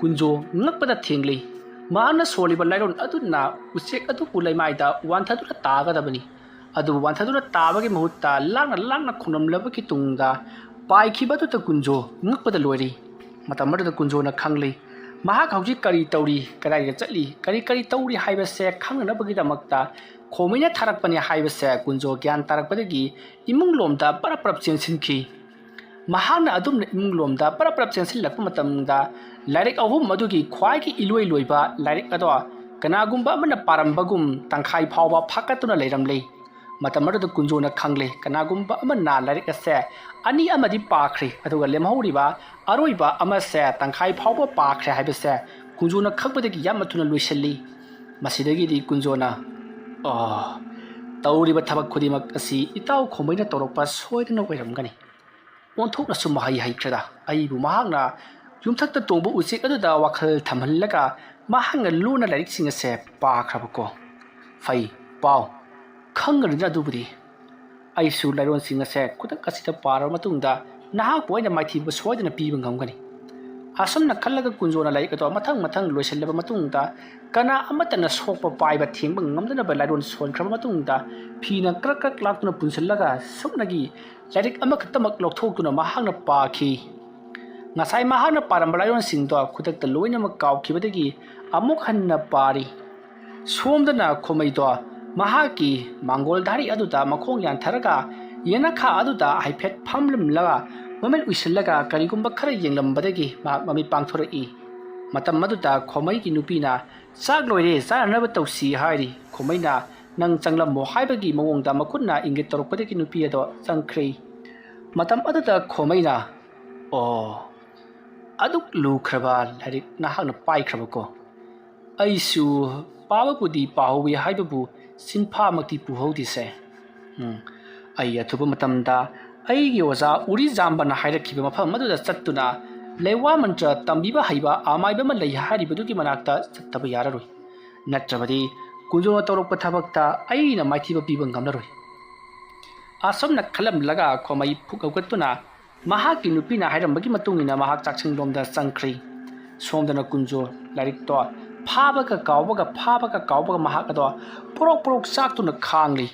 ꯀꯨꯟꯖꯣ ꯉꯛꯄꯗ ꯊꯦꯡꯂꯤ꯫ ꯃꯍꯥꯛꯅ ꯁꯣꯜꯂꯤꯕ ꯂꯥꯏꯔꯣꯟ ꯑꯗꯨꯅ ꯎꯆꯦꯛ ꯑꯗꯨꯕꯨ ꯂꯩꯃꯥꯏꯗ ꯋꯥꯟꯊꯗꯨꯅ ꯇꯥꯒꯗꯕꯅꯤ꯫ ꯑꯗꯨꯕꯨ ꯋꯥꯟꯊꯗꯨꯅ ꯇꯥꯕꯒꯤ ꯃꯍꯨꯠꯇ ꯂꯥꯡꯅ ꯂꯥꯡꯅ ꯈꯣꯡꯂꯝꯂꯕꯒꯤ ꯇꯨꯡꯗ ꯄꯥꯏꯈꯤꯕ ꯑꯗꯨꯗ ꯀꯨꯟꯖꯣ ꯉꯛꯄꯗ ꯂꯣꯏꯔꯤ꯫ ꯃꯇꯝ ꯑꯗꯨꯗ ꯀꯨꯟꯖꯣꯅ ꯈꯪꯂꯤ, ꯃꯍꯥꯛ ꯍꯧꯖꯤꯛ ꯀꯔꯤ ꯇꯧꯔꯤ, ꯀꯗꯥꯏꯗ ꯆꯠꯂꯤ, ꯀꯔꯤ ꯀꯔꯤ ꯇꯧꯔꯤ ꯍꯥꯏꯕꯁꯦ ꯈꯪꯅꯅꯕꯒꯤꯗꯃꯛꯇ ꯈꯣꯃꯩꯅ ꯊꯥꯔꯛꯄꯅꯤ ꯍꯥꯏꯕꯁꯦ ꯀꯨꯟꯖꯣ ꯒ꯭ꯌꯥꯟ ꯇꯥꯔꯛꯄꯗꯒꯤ ꯏꯃꯨꯡ ꯂꯣꯝꯗ ꯄꯔꯞ ꯄꯔꯞ ꯆꯦꯟꯁꯤꯟꯈꯤ꯫ ꯃꯍꯥꯛꯅ ꯑꯗꯨꯝꯅ ꯏꯃꯨꯡ ꯂꯣꯝꯗ ꯄꯔꯞ ꯄꯔꯞ ꯆꯦꯟꯁꯤꯜꯂꯛꯄ ꯃꯇꯝꯗ ꯂꯥꯏꯔꯤꯛ ꯑꯍꯨꯝ ꯑꯗꯨꯒꯤ ꯈ꯭ꯋꯥꯏꯒꯤ ꯏꯂꯣꯏ ꯂꯣꯏꯕ ꯂꯥꯏꯔꯤꯛ ꯑꯗꯣ ꯀꯅꯥꯒꯨꯝꯕ ꯑꯃꯅ ꯄꯥꯔꯝꯕꯒꯨꯝ ꯇꯪꯈꯥꯏ ꯐꯥꯎꯕ ꯐꯥꯀꯠꯇꯨꯅ ꯂꯩꯔꯝꯂꯦ꯫ ꯃꯇꯝ ꯑꯗꯨꯗ ꯀꯨꯟꯖꯣꯅ ꯈꯪꯂꯦ, ꯀꯅꯥꯒꯨꯝꯕ ꯑꯃꯅ ꯂꯥꯏꯔꯤꯛ ꯑꯁꯦ ꯑꯅꯤ ꯑꯃꯗꯤ ꯄꯥꯈ꯭ꯔꯦ, ꯑꯗꯨꯒ ꯂꯦꯝꯍꯧꯔꯤꯕ ꯑꯔꯣꯏꯕ ꯑꯃꯁꯦ ꯇꯪꯈꯥꯏ ꯐꯥꯎꯕ ꯄꯥꯈ꯭ꯔꯦ ꯍꯥꯏꯕꯁꯦ ꯀꯨꯟꯖꯣꯅ ꯈꯪꯕꯗꯒꯤ ꯌꯥꯝꯅ ꯊꯨꯅ ꯂꯣꯏꯁꯤꯜꯂꯤ꯫ ꯃꯁꯤꯗꯒꯤꯗꯤ ꯀꯨꯟꯖꯣꯅ, "ꯑꯣ, ꯇꯧꯔꯤꯕ ꯊꯕꯛ ꯈꯨꯗꯤꯡꯃꯛ ꯑꯁꯤ ꯏꯇꯥꯎ ꯈꯣꯝꯕꯩꯅ ꯇꯧꯔꯛꯄ ꯁꯣꯏꯗꯅ ꯑꯣꯏꯔꯝꯒꯅꯤ꯫ ꯑꯣꯟꯊꯣꯛꯅꯁꯨ ꯃꯍꯩ ꯍꯩꯈ꯭ꯔꯦꯗ꯫ ꯑꯩꯕꯨ ꯃꯍꯥꯛꯅ ꯌꯨꯝꯊꯛꯇ ꯇꯣꯡꯕ ꯎꯆꯦꯛ ꯑꯗꯨꯗ ꯋꯥꯈꯜ ꯊꯝꯍꯜꯂꯒ ꯃꯍꯥꯛꯅ ꯂꯣꯟꯅ ꯂꯥꯏꯔꯤꯛꯁꯤꯡ ꯑꯁꯦ ꯄꯥꯈ꯭ꯔꯕꯀꯣ꯫ ꯐꯩ, ꯄꯥꯎ꯫ ꯈꯪꯒꯅꯤꯗ ꯑꯗꯨꯕꯨꯗꯤ꯫ ꯑꯩꯁꯨ ꯂꯥꯏꯔꯣꯟꯁꯤꯡ ꯑꯁꯦ ꯈꯨꯗꯛ ꯑꯁꯤꯗ ꯄꯥꯔꯕ ꯃꯇꯨꯡꯗ ꯅꯍꯥꯛꯄꯨ ꯑꯩꯅ ꯃꯥꯏꯊꯤꯕ ꯁꯣꯏꯗꯅ ꯄꯤꯕ ꯉꯝꯒꯅꯤ"꯫ ꯑꯁꯨꯝꯅ ꯈꯜꯂꯒ ꯀꯨꯟꯖꯣꯅ ꯂꯥꯏꯔꯤꯛ ꯑꯗꯣ ꯃꯊꯪ ꯃꯊꯪ ꯂꯣꯏꯁꯤꯜꯂꯕ ꯃꯇꯨꯡꯗ, ꯀꯅꯥ ꯑꯃꯠꯇꯅ ꯁꯣꯛꯄ ꯄꯥꯏꯕ ꯊꯦꯡꯕ ꯉꯝꯗꯅꯕ ꯂꯥꯏꯔꯣꯟ ꯁꯣꯟꯈ꯭ꯔꯕ ꯃꯇꯨꯡꯗ, ꯐꯤꯅ ꯀ꯭ꯔꯛ ꯀ꯭ꯔꯛ ꯂꯥꯛꯇꯨꯅ ꯄꯨꯟꯁꯤꯜꯂꯒ ꯁꯨꯞꯅꯒꯤ ꯂꯥꯏꯔꯤꯛ ꯑꯃꯈꯛꯇꯃꯛ ꯂꯧꯊꯣꯛꯇꯨꯅ ꯃꯍꯥꯛꯅ ꯄꯥꯈꯤ꯫ ꯉꯁꯥꯏ ꯃꯍꯥꯛꯅ ꯄꯥꯔꯝꯕ ꯂꯥꯏꯔꯣꯟꯁꯤꯡꯗꯣ ꯈꯨꯗꯛꯇ ꯂꯣꯏꯅꯃꯛ ꯀꯥꯎꯈꯤꯕꯗꯒꯤ ꯑꯃꯨꯛ ꯍꯟꯅ ꯄꯥꯔꯤ꯫ ꯁꯣꯝꯗꯅ ꯈꯣꯃꯩꯗꯣ ꯃꯍꯥꯛꯀꯤ ꯃꯥꯡꯒꯣꯜ ꯙꯥꯔꯤ ꯑꯗꯨꯗ ꯃꯈꯣꯡ ꯌꯥꯟꯊꯔꯒ ꯌꯦꯅꯈꯥ ꯑꯗꯨꯗ ꯍꯥꯏꯐꯦꯠ ꯐꯝꯂꯝꯂꯒ ꯃꯃꯤꯠ ꯎꯏꯁꯤꯜꯂꯒ ꯀꯔꯤꯒꯨꯝꯕ ꯈꯔ ꯌꯦꯡꯂꯝꯕꯗꯒꯤ ꯃꯍꯥꯛ ꯃꯃꯤꯠ ꯄꯥꯡꯊꯣꯔꯛꯏ꯫ ꯃꯇꯝ ꯑꯗꯨꯗ ꯈꯣꯃꯩꯒꯤ ꯅꯨꯄꯤꯅ, "ꯆꯥꯛ ꯂꯣꯏꯔꯦ, ꯆꯥꯅꯅꯕ ꯇꯧꯁꯤ" ꯍꯥꯏꯔꯤ꯫ ꯈꯣꯃꯩꯅ, "ꯅꯪ ꯆꯪꯂꯝꯃꯣ" ꯍꯥꯏꯕꯒꯤ ꯃꯑꯣꯡꯗ ꯃꯈꯨꯠꯅ ꯏꯪꯒꯤꯠ ꯇꯧꯔꯛꯄꯗꯒꯤ ꯅꯨꯄꯤ ꯑꯗꯣ ꯆꯪꯈ꯭ꯔꯦ꯫ ꯃꯇꯝ ꯑꯗꯨꯗ ꯈꯣꯃꯩꯅ, "ꯑꯣ, ꯑꯗꯨꯛ ꯂꯨꯈ꯭ꯔꯕ ꯂꯥꯏꯔꯤꯛ ꯅꯍꯥꯛꯅ ꯄꯥꯏꯈ꯭ꯔꯕꯀꯣ? ꯑꯩꯁꯨ ꯄꯥꯕꯕꯨꯗꯤ ꯄꯥꯍꯧꯋꯤ ꯍꯥꯏꯕꯕꯨ ꯆꯤꯟꯐꯥꯃꯛꯇꯤ ꯄꯨꯍꯧꯗꯦꯁꯦ꯫ ꯎꯝ, ꯑꯩ ꯑꯊꯨꯕ ꯃꯇꯝꯗ ꯑꯩꯒꯤ ꯑꯣꯖꯥ ꯎꯔꯤ ꯖꯥꯝꯕꯅ ꯍꯥꯏꯔꯛꯈꯤꯕ ꯃꯐꯝ ꯑꯗꯨꯗ ꯆꯠꯇꯨꯅ ꯂꯩꯋꯥ ꯃꯟꯇ꯭ꯔ ꯇꯝꯕꯤꯕ ꯍꯩꯕ ꯑꯃꯥꯏꯕ ꯑꯃ ꯂꯩ ꯍꯥꯏꯔꯤꯕꯗꯨꯒꯤ ꯃꯅꯥꯛꯇ ꯆꯠꯇꯕ ꯌꯥꯔꯔꯣꯏ꯫ ꯅꯠꯇ꯭ꯔꯕꯗꯤ ꯀꯨꯟꯖꯣꯅ ꯇꯧꯔꯛꯄ ꯊꯕꯛꯇ ꯑꯩꯅ ꯃꯥꯏꯊꯤꯕ ꯄꯤꯕ ꯉꯝꯂꯔꯣꯏ"꯫ ꯑꯁꯨꯝꯅ ꯈꯜꯂꯝꯂꯒ ꯈꯣꯃꯩ ꯐꯨꯛ ꯍꯧꯒꯠꯇꯨꯅ ꯃꯍꯥꯛꯀꯤ ꯅꯨꯄꯤꯅ ꯍꯥꯏꯔꯝꯕꯒꯤ ꯃꯇꯨꯡ ꯏꯟꯅ ꯃꯍꯥꯛ ꯆꯥꯛꯁꯪꯂꯣꯝꯗ ꯆꯪꯈ꯭ꯔꯤ꯫ ꯁꯣꯝꯗꯅ ꯀꯨꯟꯖꯣ ꯂꯥꯏꯔꯤꯛꯇꯣ ꯐꯥꯕꯒ ꯀꯥꯎꯕꯒ, ꯐꯥꯕꯒ ꯀꯥꯎꯕꯒ ꯃꯍꯥꯛ ꯑꯗꯣ ꯄꯣꯔꯣꯛ ꯄꯣꯔꯣꯛ ꯆꯥꯛꯇꯨꯅ ꯈꯥꯡꯂꯤ꯫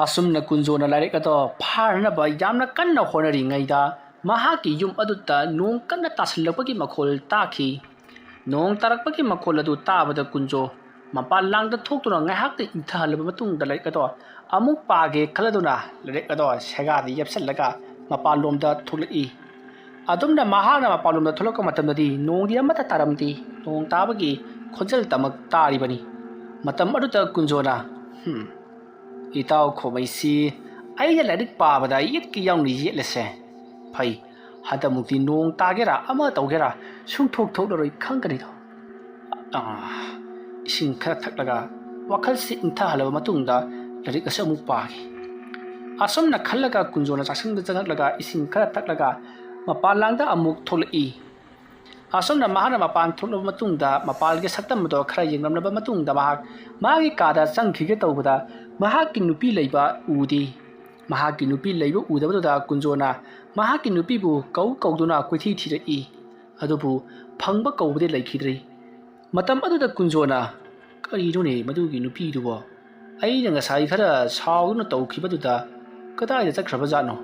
ꯑꯁꯨꯝꯅ ꯀꯨꯟꯖꯣꯅ ꯂꯥꯏꯔꯤꯛ ꯑꯗꯣ ꯐꯥꯅꯅꯕ ꯌꯥꯝꯅ ꯀꯟꯅ ꯍꯣꯠꯅꯔꯤꯉꯩꯗ, ꯃꯍꯥꯛꯀꯤ ꯌꯨꯝ ꯑꯗꯨꯗ ꯅꯣꯡ ꯀꯟꯅ ꯇꯥꯁꯤꯜꯂꯛꯄꯒꯤ ꯃꯈꯣꯜ ꯇꯥꯈꯤ꯫ ꯅꯣꯡ ꯇꯥꯔꯛꯄꯒꯤ ꯃꯈꯣꯜ ꯑꯗꯨ ꯇꯥꯕꯗ ꯀꯨꯟꯖꯣ ꯃꯄꯥꯟ ꯂꯥꯡꯗ ꯊꯣꯛꯇꯨꯅ ꯉꯥꯏꯍꯥꯛꯇ ꯏꯪꯊꯍꯜꯂꯕ ꯃꯇꯨꯡꯗ ꯂꯥꯏꯔꯤꯛ ꯑꯗꯣ ꯑꯃꯨꯛ ꯄꯥꯒꯦ ꯈꯜꯂꯗꯨꯅ ꯂꯥꯏꯔꯤꯛ ꯑꯗꯣ ꯁꯦꯒꯥꯗ ꯌꯦꯞꯁꯜꯂꯒ ꯃꯄꯥꯟꯂꯣꯝꯗ ꯊꯣꯛꯂꯛꯏ꯫ ꯑꯗꯨꯝꯅ ꯃꯍꯥꯛꯅ ꯃꯄꯥꯟꯂꯣꯝꯗ ꯊꯣꯛꯂꯛꯄ ꯃꯇꯝꯗꯗꯤ ꯅꯣꯡꯗꯤ ꯑꯃꯠꯇ ꯇꯥꯔꯝꯗꯦ꯫ ꯅꯣꯡ ꯇꯥꯕꯒꯤ ꯈꯣꯟꯖꯦꯜꯇꯃꯛ ꯇꯥꯔꯤꯕꯅꯤ꯫ ꯃꯇꯝ ꯑꯗꯨꯗ ꯀꯨꯟꯖꯣꯅ, "ꯍꯝ, ꯏꯇꯥꯎ ꯈꯣꯃꯩꯁꯤ ꯑꯩꯅ ꯂꯥꯏꯔꯤꯛ ꯄꯥꯕꯗ ꯌꯦꯠꯀꯦ ꯌꯥꯎꯅ ꯌꯦꯠꯂꯁꯦ꯫ ꯐꯩ, ꯍꯟꯗꯛꯃꯨꯛꯇꯤ ꯅꯣꯡ ꯇꯥꯒꯦꯔꯥ ꯑꯃ ꯇꯧꯒꯦꯔꯥ ꯁꯨꯡꯊꯣꯛ ꯊꯣꯛꯂꯔꯣꯏ, ꯈꯪꯒꯅꯤꯗꯣ"꯫ ꯑꯥ, ꯏꯁꯤꯡ ꯈꯔ ꯊꯛꯂꯒ ꯋꯥꯈꯜꯁꯤ ꯏꯪꯊꯍꯜꯂꯕ ꯃꯇꯨꯡꯗ ꯂꯥꯏꯔꯤꯛ ꯑꯁꯤ ꯑꯃꯨꯛ ꯄꯥꯈꯤ꯫ ꯑꯁꯨꯝꯅ ꯈꯜꯂꯒ ꯀꯨꯟꯖꯣꯅ ꯆꯥꯛꯁꯪꯗ ꯆꯪꯂꯛꯂꯒ ꯏꯁꯤꯡ ꯈꯔ ꯊꯛꯂꯒ ꯃꯄꯥꯟ ꯂꯥꯡꯗ ꯑꯃꯨꯛ ꯊꯣꯛꯂꯛꯏ꯫ ꯑꯁꯨꯝꯅ ꯃꯍꯥꯛꯅ ꯃꯄꯥꯟ ꯊꯣꯛꯂꯕ ꯃꯇꯨꯡꯗ ꯃꯄꯥꯟꯒꯤ ꯁꯛꯇꯝ ꯑꯗꯣ ꯈꯔ ꯌꯦꯡꯂꯝꯂꯕ ꯃꯇꯨꯡꯗ ꯃꯍꯥꯛ ꯃꯥꯒꯤ ꯀꯥꯗ ꯆꯪꯈꯤꯒꯦ ꯇꯧꯕꯗ ꯃꯍꯥꯛꯀꯤ ꯅꯨꯄꯤ ꯂꯩꯕ ꯎꯗꯦ꯫ ꯃꯍꯥꯛꯀꯤ ꯅꯨꯄꯤ ꯂꯩꯕ ꯎꯗꯕꯗꯨꯗ ꯀꯨꯟꯖꯣꯅ ꯃꯍꯥꯛꯀꯤ ꯅꯨꯄꯤꯕꯨ ꯀꯧ ꯀꯧꯗꯨꯅ ꯀꯣꯏꯊꯤ ꯊꯤꯔꯛꯏ꯫ ꯑꯗꯨꯕꯨ ꯐꯪꯕ ꯀꯧꯕꯗꯤ ꯂꯩꯈꯤꯗ꯭ꯔꯦ꯫ ꯃꯇꯝ ꯑꯗꯨꯗ ꯀꯨꯟꯖꯣꯅ, "ꯀꯔꯤꯅꯣꯅꯦ ꯃꯗꯨꯒꯤ ꯅꯨꯄꯤꯗꯨꯕꯣ? ꯑꯩꯅ ꯉꯁꯥꯏ ꯈꯔ ꯁꯥꯎꯗꯨꯅ ꯇꯧꯈꯤꯕꯗꯨꯗ ꯀꯗꯥꯏꯗ ꯆꯠꯈ꯭ꯔꯕꯖꯥꯠꯅꯣ?"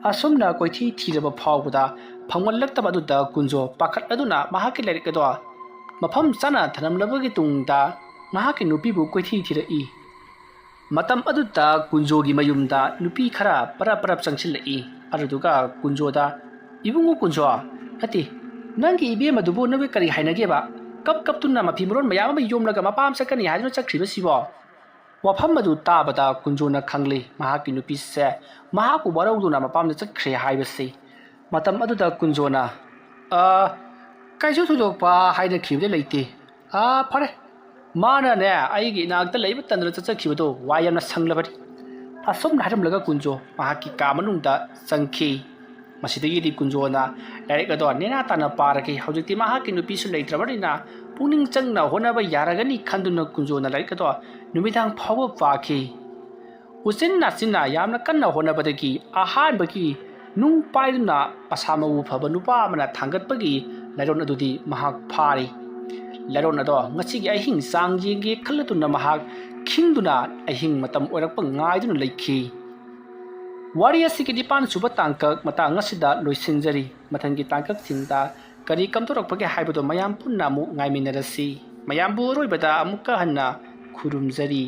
ꯑꯁꯨꯝꯅ ꯀꯣꯏꯊꯤ ꯊꯤꯔꯕ ꯐꯥꯎꯕꯗ ꯐꯪꯃꯜꯂꯛꯇꯕ ꯑꯗꯨꯗ ꯀꯨꯟꯖꯣ ꯄꯥꯈꯠꯂꯗꯨꯅ ꯃꯍꯥꯛꯀꯤ ꯂꯥꯏꯔꯤꯛ ꯑꯗꯣ ꯃꯐꯝ ꯆꯥꯅ ꯊꯅꯝꯂꯕꯒꯤ ꯇꯨꯡꯗ ꯃꯍꯥꯛꯀꯤ ꯅꯨꯄꯤꯕꯨ ꯀꯣꯏꯊꯤ ꯊꯤꯔꯛꯏ꯫ ꯃꯇꯝ ꯑꯗꯨꯗ ꯀꯨꯟꯖꯣꯒꯤ ꯃꯌꯨꯝꯗ ꯅꯨꯄꯤ ꯈꯔ ꯄꯔꯞ ꯄꯔꯞ ꯆꯪꯁꯤꯜꯂꯛꯏ꯫ ꯑꯗꯨꯗꯨꯒ ꯀꯨꯟꯖꯣꯗ, "ꯏꯕꯨꯡꯉꯣ ꯀꯨꯟꯖꯣ, ꯅꯠꯇꯦ, ꯅꯪꯒꯤ ꯏꯕꯦꯝꯃꯗꯨꯕꯨ ꯅꯪꯒ ꯀꯔꯤ ꯍꯥꯏꯅꯒꯦꯕ? ꯀꯞ ꯀꯞꯇꯨꯅ ꯃꯐꯤ ꯃꯔꯣꯟ ꯃꯌꯥꯝ ꯑꯃ ꯌꯣꯝꯂꯒ ꯃꯄꯥꯝ ꯆꯠꯀꯅꯤ ꯍꯥꯏꯗꯨꯅ ꯆꯠꯈ꯭ꯔꯤꯕꯁꯤꯕꯣ?" ꯋꯥꯐꯝ ꯑꯗꯨ ꯇꯥꯕꯗ ꯀꯨꯟꯖꯣꯅ ꯈꯪꯂꯦ ꯃꯍꯥꯛꯀꯤ ꯅꯨꯄꯤꯁꯦ ꯃꯍꯥꯛꯄꯨ ꯋꯥꯔꯧꯗꯨꯅ ꯃꯄꯥꯝꯗ ꯆꯠꯈ꯭ꯔꯦ ꯍꯥꯏꯕꯁꯤ꯫ ꯃꯇꯝ ꯑꯗꯨꯗ ꯀꯨꯟꯖꯣꯅ, "ꯑ, ꯀꯩꯁꯨ ꯊꯣꯏꯗꯣꯛꯄ ꯍꯥꯏꯅꯈꯤꯕꯗꯤ ꯂꯩꯇꯦ꯫ ꯑ, ꯐꯔꯦ, ꯃꯥꯅꯅꯦ ꯑꯩꯒꯤ ꯏꯅꯥꯛꯇ ꯂꯩꯕ ꯇꯟꯗꯅ ꯆꯠꯆꯈꯤꯕꯗꯣ ꯋꯥ ꯌꯥꯝꯅ ꯁꯪꯂꯕꯅꯤ"꯫ ꯑꯁꯨꯝꯅ ꯍꯥꯏꯔꯝꯂꯒ ꯀꯨꯟꯖꯣ ꯃꯍꯥꯛꯀꯤ ꯀꯥ ꯃꯅꯨꯡꯗ ꯆꯪꯈꯤ꯫ ꯃꯁꯤꯗꯒꯤꯗꯤ ꯀꯨꯟꯖꯣꯅ ꯂꯥꯏꯔꯤꯛ ꯑꯗꯣ ꯅꯦꯅꯥ ꯇꯥꯅ ꯄꯥꯔꯒ ꯍꯧꯖꯤꯛꯇꯤ ꯃꯍꯥꯛꯀꯤ ꯅꯨꯄꯤꯁꯨ ꯂꯩꯇ꯭ꯔꯕꯅꯤꯅ ꯄꯨꯛꯅꯤꯡ ꯆꯪꯅ ꯍꯣꯠꯅꯕ ꯌꯥꯔꯒꯅꯤ ꯈꯟꯗꯨꯅ ꯀꯨꯟꯖꯣꯅ ꯂꯥꯏꯔꯤꯛ ꯑꯗꯣ ꯅꯨꯃꯤꯗꯥꯡ ꯐꯥꯎꯕ ꯄꯥꯈꯤ꯫ ꯎꯆꯤꯟ ꯅꯥꯆꯤꯟꯅ ꯌꯥꯝꯅ ꯀꯟꯅ ꯍꯣꯠꯅꯕꯗꯒꯤ ꯑꯍꯥꯟꯕꯒꯤ ꯅꯨꯡ ꯄꯥꯏꯗꯨꯅ ꯃꯁꯥ ꯃꯎ ꯐꯕ ꯅꯨꯄꯥ ꯑꯃꯅ ꯊꯥꯡꯒꯠꯄꯒꯤ ꯂꯥꯏꯔꯣꯟ ꯑꯗꯨꯗꯤ ꯃꯍꯥꯛ ꯐꯥꯔꯤ꯫ ꯂꯥꯏꯔꯣꯟ ꯑꯗꯣ ꯉꯁꯤꯒꯤ ꯑꯍꯤꯡ ꯆꯥꯡ ꯌꯦꯡꯒꯦ ꯈꯜꯂꯗꯨꯅ ꯃꯍꯥꯛ ꯈꯤꯡꯗꯨꯅ ꯑꯍꯤꯡ ꯃꯇꯝ ꯑꯣꯏꯔꯛꯄ ꯉꯥꯏꯗꯨꯅ ꯂꯩꯈꯤ꯫ ꯋꯥꯔꯤ ꯑꯁꯤꯒꯤ ꯅꯤꯄꯥꯟ ꯁꯨꯕ ꯇꯥꯡꯀꯛ ꯃꯇꯥꯡ ꯑꯁꯤꯗ ꯂꯣꯏꯁꯤꯟꯖꯔꯤ꯫ ꯃꯊꯪꯒꯤ ꯇꯥꯡꯀꯛꯁꯤꯡꯗ ꯀꯔꯤ ꯀꯝꯗꯧꯔꯛꯄꯒꯦ ꯍꯥꯏꯕꯗꯨ ꯃꯌꯥꯝ ꯄꯨꯟꯅ ꯑꯃꯨꯛ ꯉꯥꯏꯃꯤꯟꯅꯔꯁꯤ꯫ ꯃꯌꯥꯝꯕꯨ ꯑꯔꯣꯏꯕꯗ ꯑꯃꯨꯛꯀ ꯍꯟꯅ ꯈꯨꯔꯨꯝꯖꯔꯤ꯫